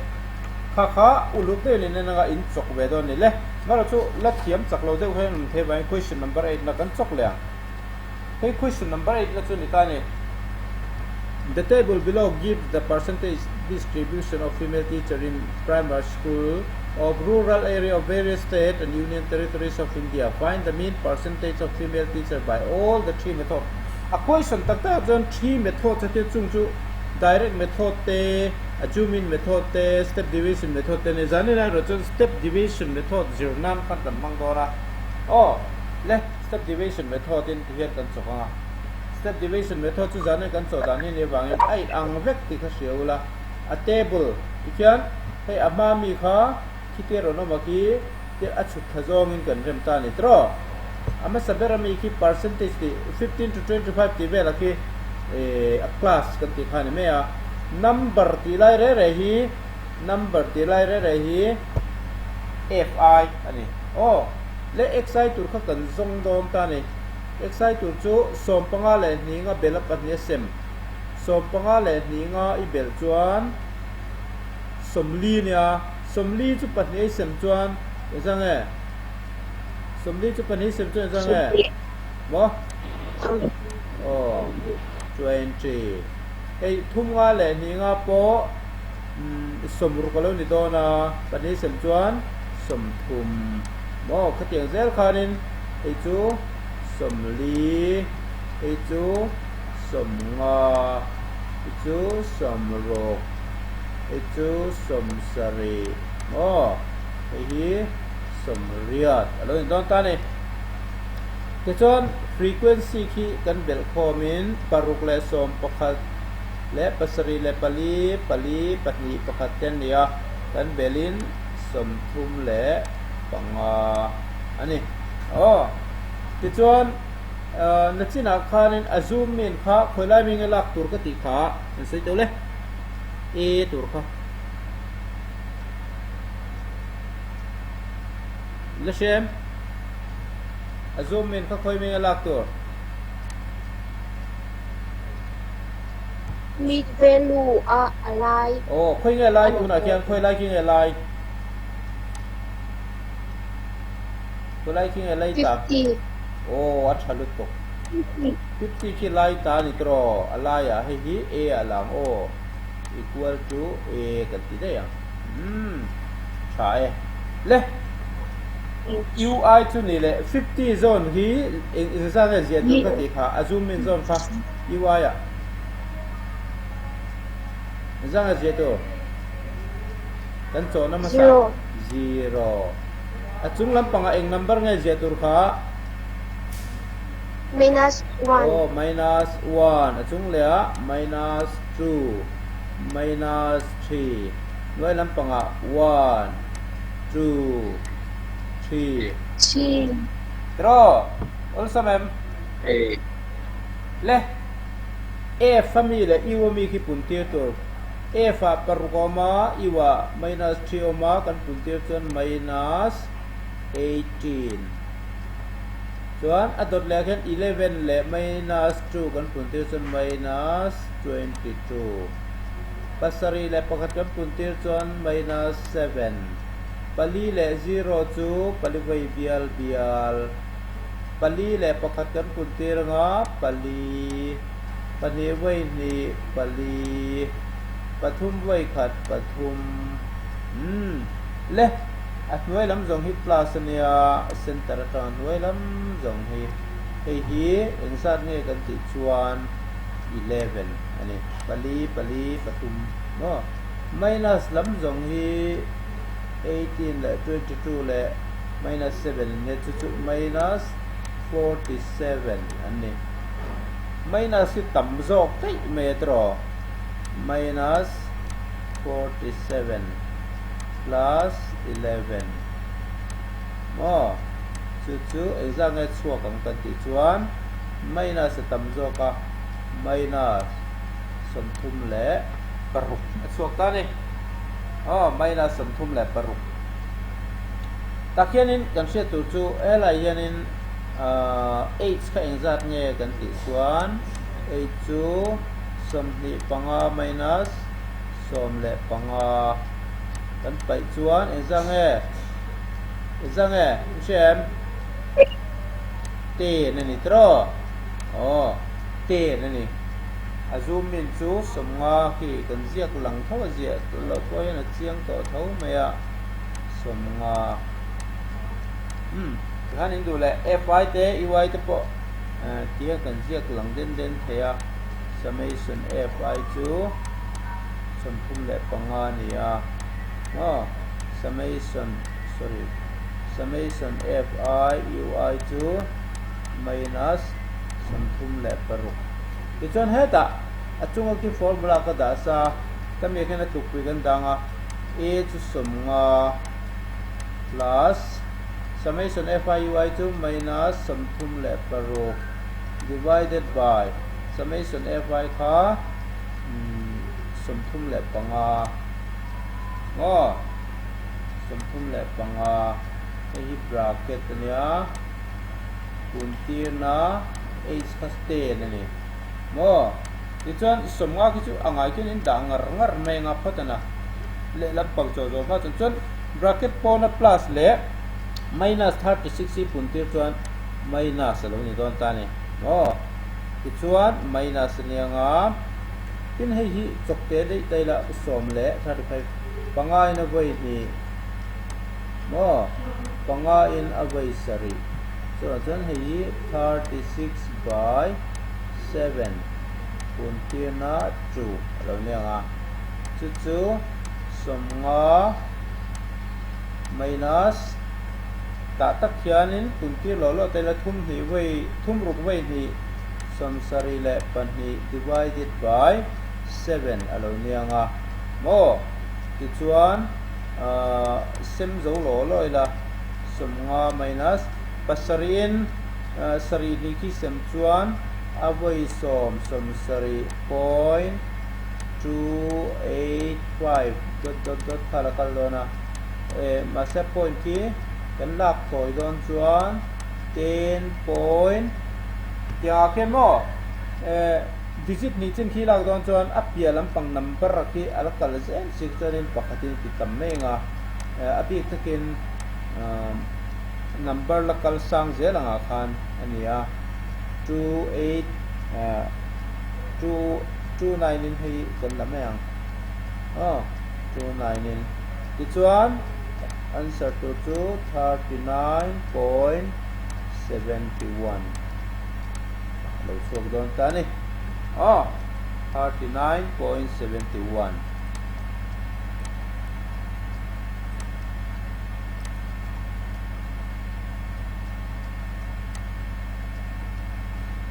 Kha kha uluk deuhin in en anga in chawk ve dawn ni le. Mara chu la thiam chak lo deuh hian awm thei vangin question number 8 na kan chawk leh ang. Hei question number 8 na chu ni ta ni. The table below gives the percentage distribution of female teacher in primary school of rural area of various state and union territories of India. Find the mean percentage of female teacher by all the three method. A question tak takah chuan three method a tia chung chu direct method te, a zoom in method te, step division method te a ni. Zanin erawh chuan step division method zir nan khan kan hmang dawn a. Aw le, step division method in tihian kan chawk ang a. Step division method chu zanin kan chawh dan hi ni avangin a in ang vek tih kha hria ula. A table tikhian hei a hma mi kha khiti rawn awm a khi a chhuk thla zawngin kan rem ta a ni tiraw. A hmasa ber ami khi percentage tih 15 to 25 tih velah khi a class kan tih kha a ni mai a. Number tih lai reh reh hi number tih lai reh reh hi fi a ni. Aw le xi tur kha kan zawng dawn ta a ni. Xi tur chu 15 leh 2 bela 2 a sem. 15 leh 2 i belh chuan 40 a nia. 40 chu 2 i sem chuan engzah nge? 40 chu 2 sem chuan engzah nge? Maw? Aw, 20. Hei 3 leh 2 pawh 60 a lo ni dawn a, 2 sem chuan 30. Maw? Khatiang zel khanin hei chu 40, hei chu 50, hei chu 60, hei chu 70. Maw? Hei hi 80 a lo ni dawn ta a ni. Tichuan frequency khi kan belh khawmin 6 leh 11 leh 7 leh 4, 4, 2, 1 te an ni a, kan belhin 35 a ni. Aw, tichuan nachinah khanin a zoom in kha khawi lai mi nge lak tur ka tih kha an sawi teuh le, A tur kha. La hrem, a zoom in kha khawi mi nge lak tur? Mid value a a lai. Aw, khawi nge lai tunah khian khawi lai khi nge lai? Khawi lai khi nge lai ta? 50. Aw, a tha lutuk. 50 khi lai ta a ni tawh, a laiah hei hi A a lang aw, equal to A kan ti daih ang. Umm, tha e. Le, UI chu ni leh 50 zone hi eng engzah nge ziah tur ka tih kha, a zoom in zone kha UI ah. Engzah nge ziah tur? Kan chawhna hmasa. Zero. A chung lampangah eng number nge ziah tur kha? Minus one. Aw, minus one. A chung leh ah minus two, minus three. Hnuai lampangah one, two, three. Three. Tiraw? Awlsam em? Ei. Le, F a mi leh U a mi khi pun tir tur. F ah 6 a awm a, U ah minus 3 a awm a, kan pun tir chuan minus 18. Chuan a dawt leh ah khian 11 leh minus 2 kan pun tir chuan minus 22. Pasarih leh pakhat kan pun tir chuan minus 7. Pali leh zero chu pali vawi bial bial. Pali leh pakhat kan pun tir anga pali. Pahnih vawi hnih pali. Pathum vawi khat pathum. Umm. Le. A hnuai lam zawng hi plus a nia, center atanga hnuai lam zawng hi. Hei hi engzat nge kan tih chuan 11 a ni. Pali, pali, pathum maw? Minus lam zawng hi 18 leh 22 leh minus 7 an nia, chu chu minus 47 an ni. Minus hi tam zawk daih mai a tiraw? Minus 47. Plus 11 maw? Chu chu engzat nge chhuak ang kan tih chuan minus a tam zawk a, minus 36 a chhuak ta a ni. Aw, minus 36. Tak hianin kan hriat tur chu helai hianin h kha engzat nge kan tih chuan h chu 25 minus 15 kan paih chuan engzah nge? Engzah nge? In hria em? Ten a ni tiraw? Aw, ten a ni. A zoom in chu 50 khi kan ziak lang tho a ziah loh pawh hian a chiang tawh tho mai a, 50. Umm, tikhan in duh leh FI te UI te pawh tihian kan ziak lang den den thei a. Summation Fi chu 35 a ni a, maw? Summation, sorry, summation Fi Ui chu minus 36. Tichuan hetah a chunga khi formula ka dah sa, ka mi khian a tlukpui kan dang a, A chu 50 plus summation Fi Ui chu minus 36 divided by Summation Fy kha 35 maw? 35 hei hi bracket a nia, kuntirna h kha 10 a ni maw? Tichuan 50 khi chu a ngai khian in dah ngar ngar mai anga phawt a na lehlam pang chaw zawh hma chuan chuan bracket pawna plus leh minus 36 hi puntir chuan minus a lo ni dawn ta a ni maw? Tichuan minus a nia nga, tin hei hi chawkte daih daih la 10 leh 35 panga in a vawi hnih maw panga in a vawi sarih chuvang chuan hei hi 36 by 7 puntirna 2 a lo nia nga chu chu 50 minus tah tak hianin puntir loh loh te la thum hnih vawi Thum ruk vawi hnih 72 divided by 7 a lo niang a maw? Tichuan sem zo law law ila 50 minus pasarih in sarih hnih khi sem chuan a vawi sawm 70 point 285 dot dot dot kha la kal dawn a mahse point khi kan lak tawi dawn chuan 10 point tiangah khian maw digit hnih chin khi lak dawn chuan a piah lampang number a khi a la kal zel si chuanin pakhatin ti tam mai anga a bik takin number la kal sang zel angah khan a ni a 2 8 2 2 9 in hei kan la mai ang aw 2 9 in tichuan Answer tur chu 39.71 a lo chhuak dawn ta a ni. Aw, 39.71.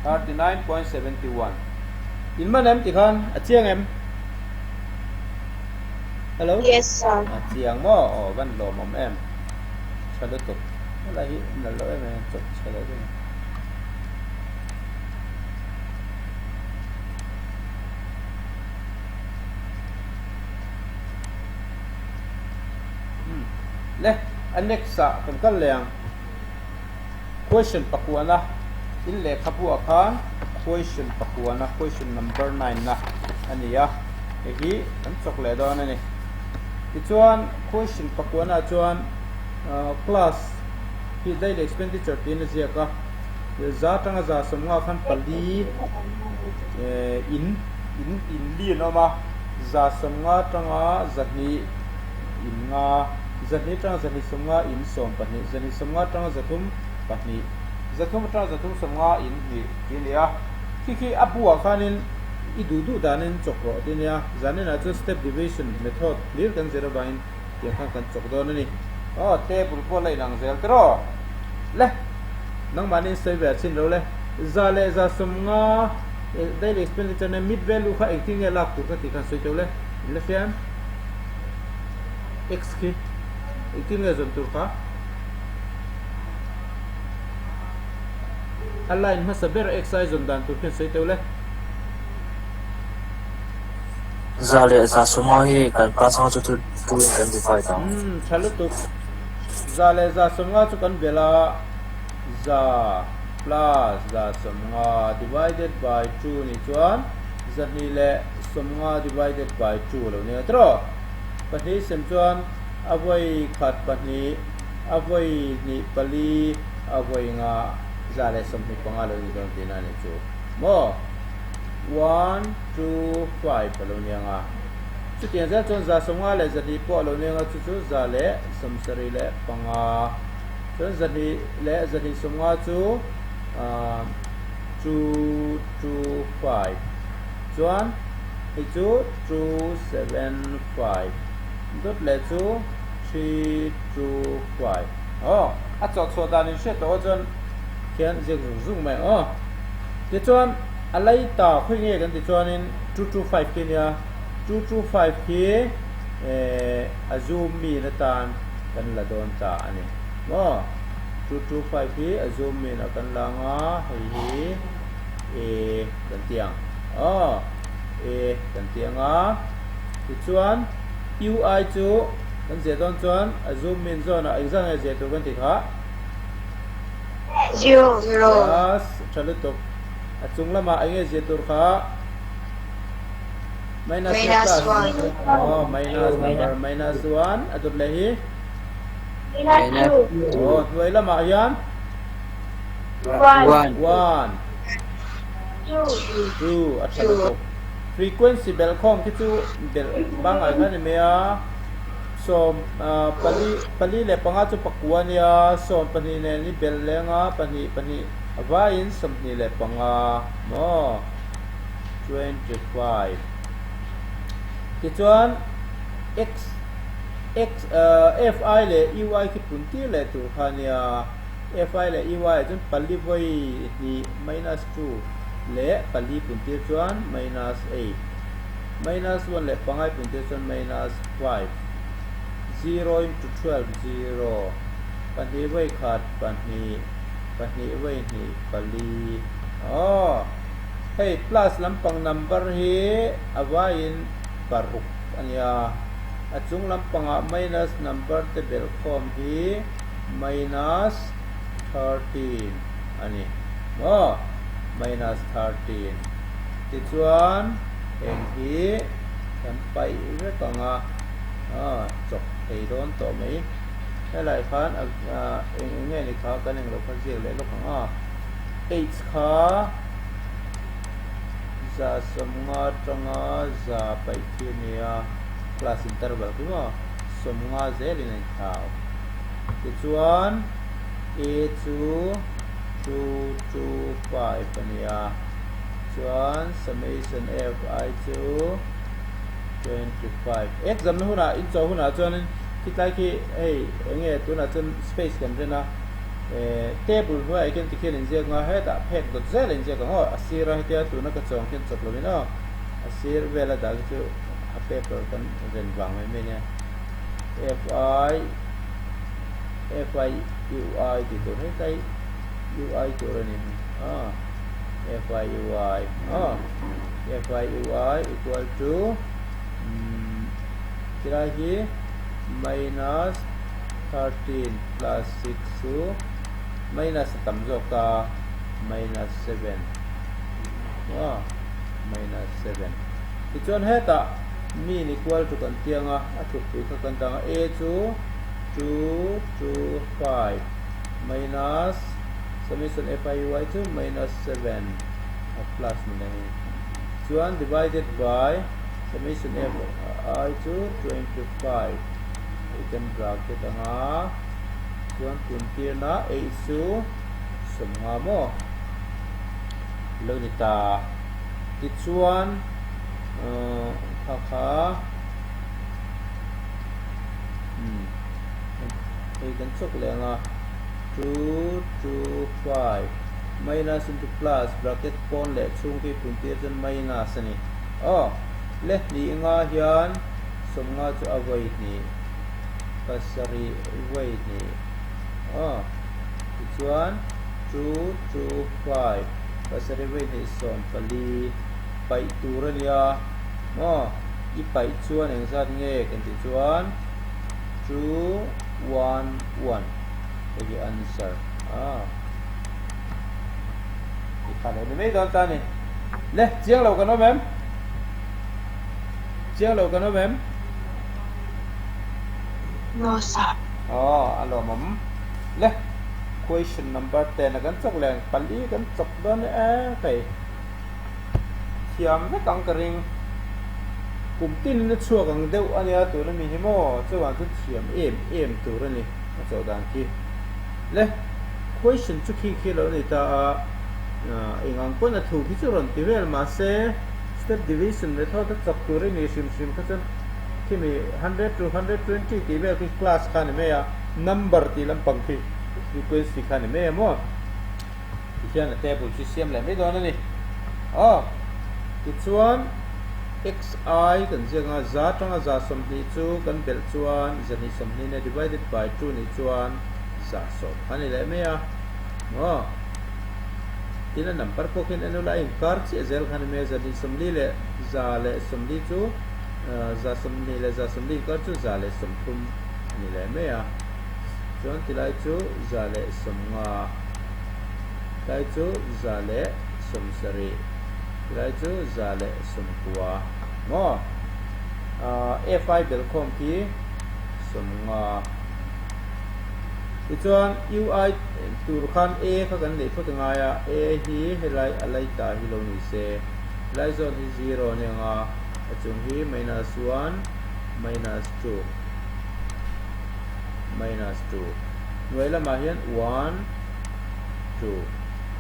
39.71. In man em tikhan a chiang em? Hello? Yes sir. A chiang maw? Aw van lawm awm em. Tha lutuk. Helai hi nalh loh em em chawp chhe leh deuh. Le, a next ah kan kal leh ang. Question pakuana in lehkhabu ah khan question pakuana question number 9 na a ni a, hei hi kan chawk leh dawn a ni. Tichuan question pakuana ah chuan class hi daily expenditure tiin a ziak a, za atanga za sawmnga khan pali in in in li an awm a, za sawmnga atanga zahnih in nga, zahnih atanga zahnih sawmnga in 12, zahnih 50 atanga 300 pahnih, 300 atanga 350 in hnih tih a ni a. Khi khi a buah khanin i duh duh danin chawk rawh tih a ni a, zaninah chuan step division method hlir kan zir avangin tiang khan kan chawk dawn a ni. Aw table pawh la inang zel tiraw le, nangmahni in sawi ve a chhin lo le, za leh za 50 daily expenditure nen mid value kha engtin nge lak tur ka tih khan sawi teuh le, in la hria em? X khi engtin nge zawn tur kha? A line hmasa ber X ai zawn dan tur khian sawi teuh le. Za leh za 50 hi kan class anga chu thu in kan divide ang. Umm tha lutuk. Za leh za 50 chu kan belh a, za plus za 50 divided by 2 nih chuan 2 leh 50 divided by 2 lo nia tiraw? Pahnih sem chuan a vawi khat pahnih, a vawi hnih pali, a vawi nga 125 lo ni dawn tihna a nih chu maw? One, two, five a lo ni ang a. Chutiang zel chuan 150 leh 200 pawh a lo ni ang a, chu chu 175. Chuan 200 leh 250 chu two, two, five. Chuan hei chu 275 dawt leh chu 325 aw a chawhchhuah dan in hriat tawh chuan khian ziak zung zung mai aw tichuan a lei ta khawi nge kan ti chuanin 225 khi ania 225 khi eh a zoom min atan kan la dawn ta a ni maw 225 hi a zoom min a kan la anga hei hi e kan ti ang aw e kan ti ang a tichuan ui chu kan ziah dawn chuan a zoom min zawn ah engzah nge ziah tur kan ti kha Zero. Yes tha lutuk a chung lamah eng nge ziah tur kha minus Minus plus one. Oh minus number minus 1 a dawt leh hi Minus 2. Oh hnuai lamah hian 1. 1 2. 2 a tha lutuk frequency belh khawm khi chu belh bangai kha ni mai a sawm pali pali leh panga chu pakua nia sawm pahnih nen i belh leng a pahnih pahnih a vaiin 25 maw 25 tichuan x x fi leh ui khi pun tir leh tur kha nia. Fi leh Ey ah chuan pali vawi hnih minus 2 leh pali pun tir chuan minus 8, minus 1 leh pangai pun tir chuan minus 5, 0 into 12 zero, pahnih vawi khat pahnih, pahnih vawi hnih pali. Aw, hei plus lampang number hi a vaiin paruk a nia, a chung lampangah minus number te belhkhawm hi. Minus 13 a ni maw? Minus 13 tichuan eng hi kan paih vek ang a, aw chawk thei dawn tawh mai. Helai khan eng eng nge ni kha kan englo kha ziak leh lawk ang a, h kha 150 atanga za paih khi a ni a, class interval khi maw 50 zelin a inthlau. Tichuan A chu 225 a ni a, chuan summation Fi chu 25. Exam na hunah in chaw hunah chuanin khitlai khi hei eng nge tunah chuan space kan ren a, eh table hnuaiah khian tikhian inziak ang a, hetah phek dawt zel a inziak ang aw, a sira hetia tuna ka chawng khian chawp lovin aw, a sir vela dah khi chu a paper kan ren vang mai mai nia. Fi Fi Ui tih tur hetlai Ui tur a ni a Fi Ui a Fi Ui equal to tilai hi minus 13 plus 6 chu Minus a tam zawk ta minus 7 maw minus 7. Tichuan hetah mean equal to kan tiang a, a tlukpui kha kan dang a, a chu 2 2 5 minus summation fiuy chu minus 7 a plus ni mai chuan divided by summation fi chu 25 open bracket anga chuan puntirna h chu 50 maw lo ni ta tichuan kha kha hei kan chawk leh anga 2 2 5 minus into plus bracket pawn leh chhung khi puntir chuan minus a ni aw le hnih nga hian 50 chu a vawi hnih pasarih vawi hnih aw tichuan 2 2 5 pasarih vawi hnih 14 paih tur a nia maw i paih chuan engzat nge kan tih chuan 2 1 1 hei hi answer a i kha lo ni mai dawn ta ni le chiang lo kan awm em chiang lo kan awm em No sir. Aw a lawmawm le question number 10 a kan chawk leng pali kan chawk dawn e hei thiam vek ang ka ring kum tin a chhuak ang deuh a nia tuna mi hi maw chuvang chu thiam em em tur a ni a chawh dan khi le question chu khi khi lo ni ta a eng ang pawn a thu khi chu rawn ti vel mahse step division method a chawk tur i ni hrim hrim kha chuan khimi 100 to 120 tih vel khi class kha ni mai a number tih lampang khi frequency kha ni mai a maw. Tihian a table chu siam leh mai dawn a ni. Aw, tichuan xi kan ziak anga za atanga za 20 chu kan belh chuan zahnih 20 nia divided by 2 nih chuan za 10 kha ni leh mai a. Aw, tin a number pawh khian en ula a inkar chiah zel kha ni mai a, zahnih 40 leh za leh 40 chu za 20 leh za 40 inkar chu za leh 30 a ni leh mai a. Chuan tilai chu za leh 50. Tlai chu 170, tlai chu 190 maw? Fi belkhawm khi 50. Tichuan UI tur khan A kha kan neih phawt angai a, A hi helai a lai ta hi lo ni se, helai zawn hi 0 a ni ang a, a chung hi minus 1 minus 2 minus 2 hnuai lamah hian 1 2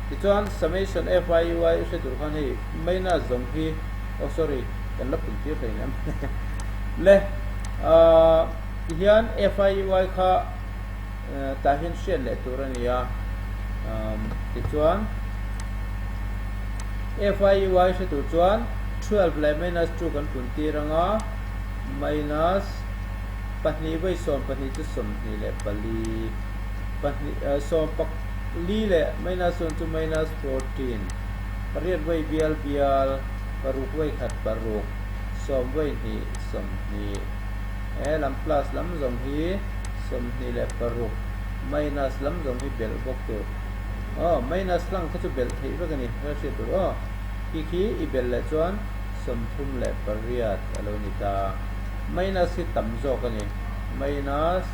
tichuan summation f i u i hre tur khan hei minus zawng hi oh sorry kan la pun tir hlei nem le ah tihian f i u i kha tah hian hriat leh tur a ni a tichuan f i u i hre tur chuan 12 leh minus 2 kan pun tir anga minus pahnih vawi 12 chu 24 pahnih 14 leh minus 1 chu minus 14 pariat vawi bial bial paruk vawi khat paruk 10 vawi hnih 20 he lam plus lam zawng hi 26 minus lam zawng hi belh bawk tur aw minus lang kha chu belh theih vek a ni hriat tur aw khi khi i belh leh chuan 38 a lo ni ta minus hi tam zawk a ni minus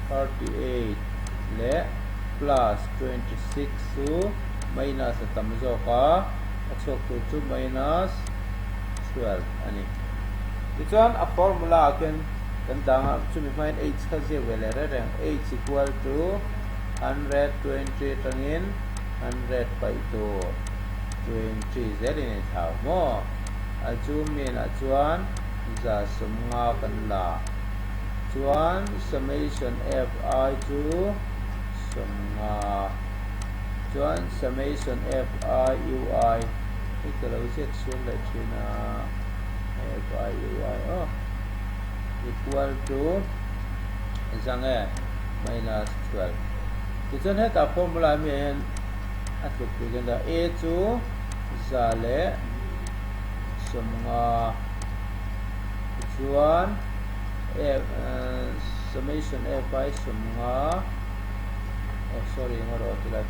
38 leh plus 26 chu minus a tam zawk a a chhuak tur chu minus 12 a ni tichuan a formula ah khian kan dang a chumi hmain h kha ziak ve leh reng reng h equal to 120 atangin 100 paih tur 20 zelin a inthlau maw a chu min ah chuan za 50 kan la chuan summation fi chu 50 chuan summation fi ui hei ka lo ziak sual leh thin a fi ui aw equal to zang e minus 12 tichuan hetah formula mi ah hian a tluk pui kan dah a chu za leh 50 Oh sorry eng erawh ti lai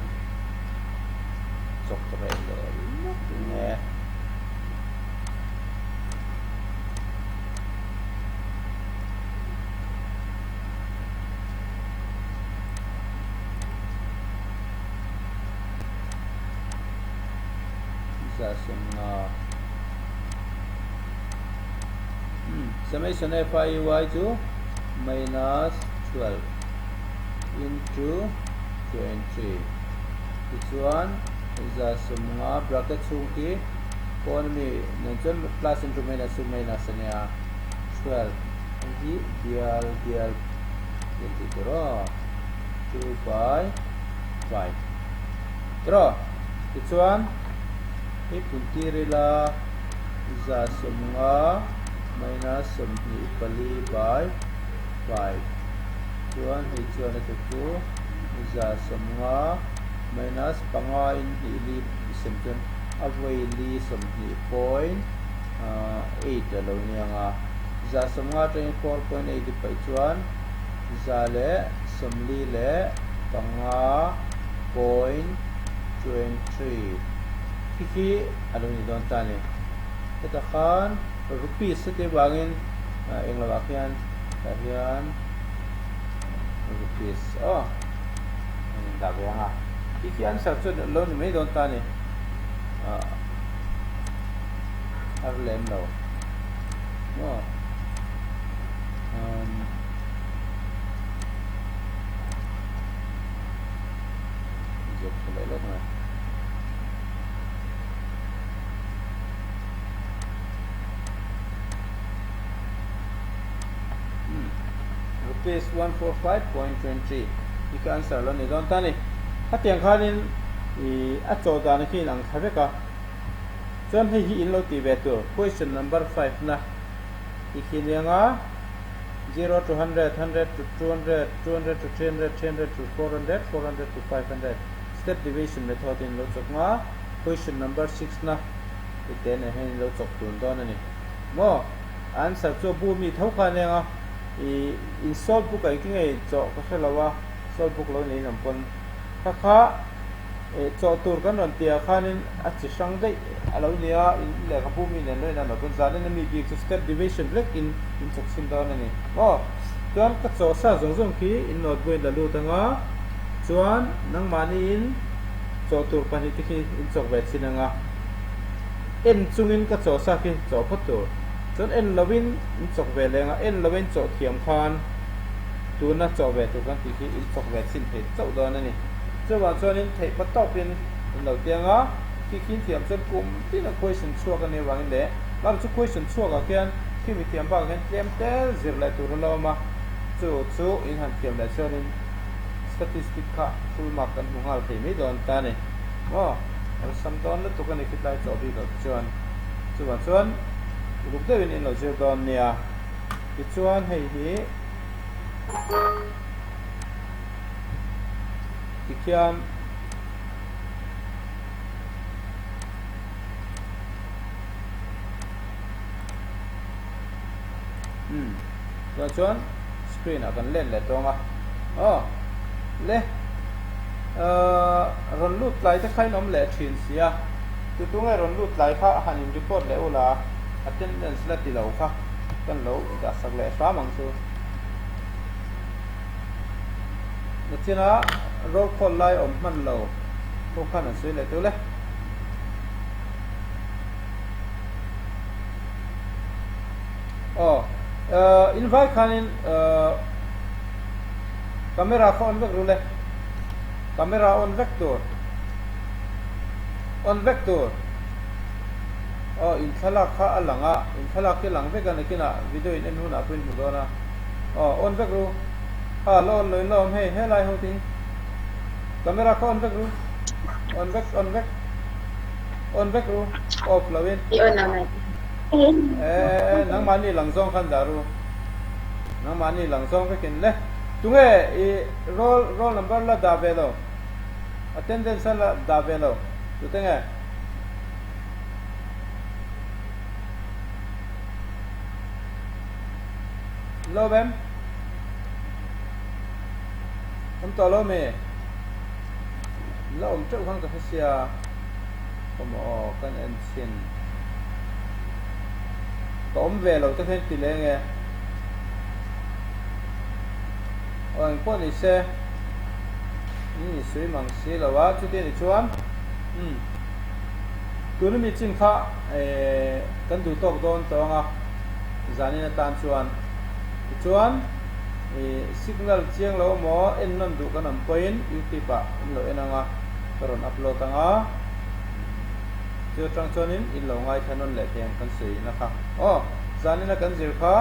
chawk reh leh lawk nge. 15. Summation f i y chu minus 12 into 20. Tichuan 150 bracket chhung khi pawn ami nen chuan plus into minus chu minus a nia 12 hei hi bial bial kan tih tur aw 2 by 5 tiraw tichuan Hei puntir ila 150 minus 24 by 5 chuan hei chuan a tluk chu 150 minus panga in hnih li sem chuan a vawi li 20 point 8 a lo nia ang a, 150 atangin 4.8 i paih chuan 145 point 23 khi khi a lo ni dawn ta a ni. Hetah khan rupees heti avangin eng lovah khian tah hian rupees aw a in dah ve ang a, khi khi answer chu a lo ni mai dawn ta a ni. Har lem lo maw umm. Ziak tha leh lawk mai. Rupees 145.20 i ka answer lo ni dawn ta ni. Khatiang khanin i a chaw dan khi in ang thla vek a. Chuan hei hi in lo tih ve tur question number 5 na i khi nia nga. 0 to 100, 100 to 200, 200 to 300, 300 to 400, 400 to 500 Step division method in lo chawk nga, question number 6 na i te nen hian in lo chawk tun dawn a ni. Maw? Answer chu a bu mi tho kha ania nga, i in solve book ah engtin nge i chawh ka hre lo a, solve book lo nei in awm pawn kha kha Eh, chaw tur kan rawn tih ah khanin a chi hrang daih a lo ni a, in lehkhabu mi nen lo inah pawn zanin a mi bik chu step division vek in in chawk chhin dawn a ni. Aw, chuan ka chaw sa zawng zawng khi in notebook in la lut ang a, chuan nangmahni in chaw tur pahnih te khi in chawk ve chhin ang a, en chungin ka chaw sa khi chaw phawt tur, chuan en lo in in chawk ve leh ang a, en lo in chaw thiam khan tuna chaw ve tur kan tih khi in chawk ve chhin thei chauh dawn a ni. Chuvang chuanin theih pa tawpin in lo tiang a, khi khi thiam chuan kum tin a question chhuak a nih avangin leh lam chu question chhuak ah khian khi mi thiam bakah khian tlem tel zir leh tur a lo awm a, chu chu in han thiam leh chuanin statistic kha full mark kan hmu nghal thei mai dawn ta a ni. Maw? Awlsam dawn lutuk a ni khitlai chaw bik loh te chuan. Chuvang chuan uluk deuhin in lo zir dawn nia. Tichuan hei hi. Tikhian umm tunah chuan screen ah kan let leh tawng a aw le ahh rawn lut tlai te kha in awm leh thin si a tu tu nge rawn lut tlai kha han in record leh ula attendance la ti lo kha kan lo dah sak leh hram ang chu. Nachina roll call lai awm hman lo ho khan an sawi leh tul e. Aw, in vai khanin camera kha on vek rul e. Camera on vek tur. On vek tur. Aw, in thlalak kha a lang a, in thlalak hi a lang vek a, nakinah video in en hunah pawh in hmu dawn a. Aw on vek ru. Ha la on lo in la awm hei helai ho te hi. Camera kha on vek ru. On vek on vek. On vek ru. Off lo in. I on ang ai. Eh nangmahni lang zawng khan dah ru. Nangmahni lang zawng vekin le. Tunge i roll roll number la dah ve lo. Attendance la dah ve lo. Tute nge? Lo em? Awm tawh lo mi? La awm teuh khan ka hre sia. Kawmaw aw kan en chhin. Ka awm ve lo te khian ti leng e. Aw engpawh ni se. In insui mang si lo a, chuti a nih chuan umm tuna mi chin kha eh kan duh tawk dawn tawng a zanin atan chuan tichuan ih signal chiang lo emaw en nawn duh kan awm pawhin youtube ah in lo en ang a ka rawn upload ang a chu atang chuanin in lo ngaithla nawn leh thei ang kan sawi na kha aw zanin a kan zir kha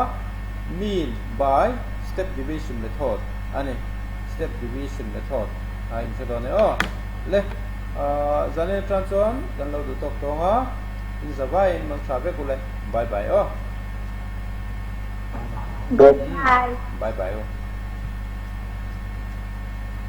mean by step division method a ni. Step division method a inhre dawn e aw. Le, zanin atang chuan kan lo duh tawk tawng a, in za vaiin mang tha vek ule. Bye bye aw. Bye. Bye bye aw.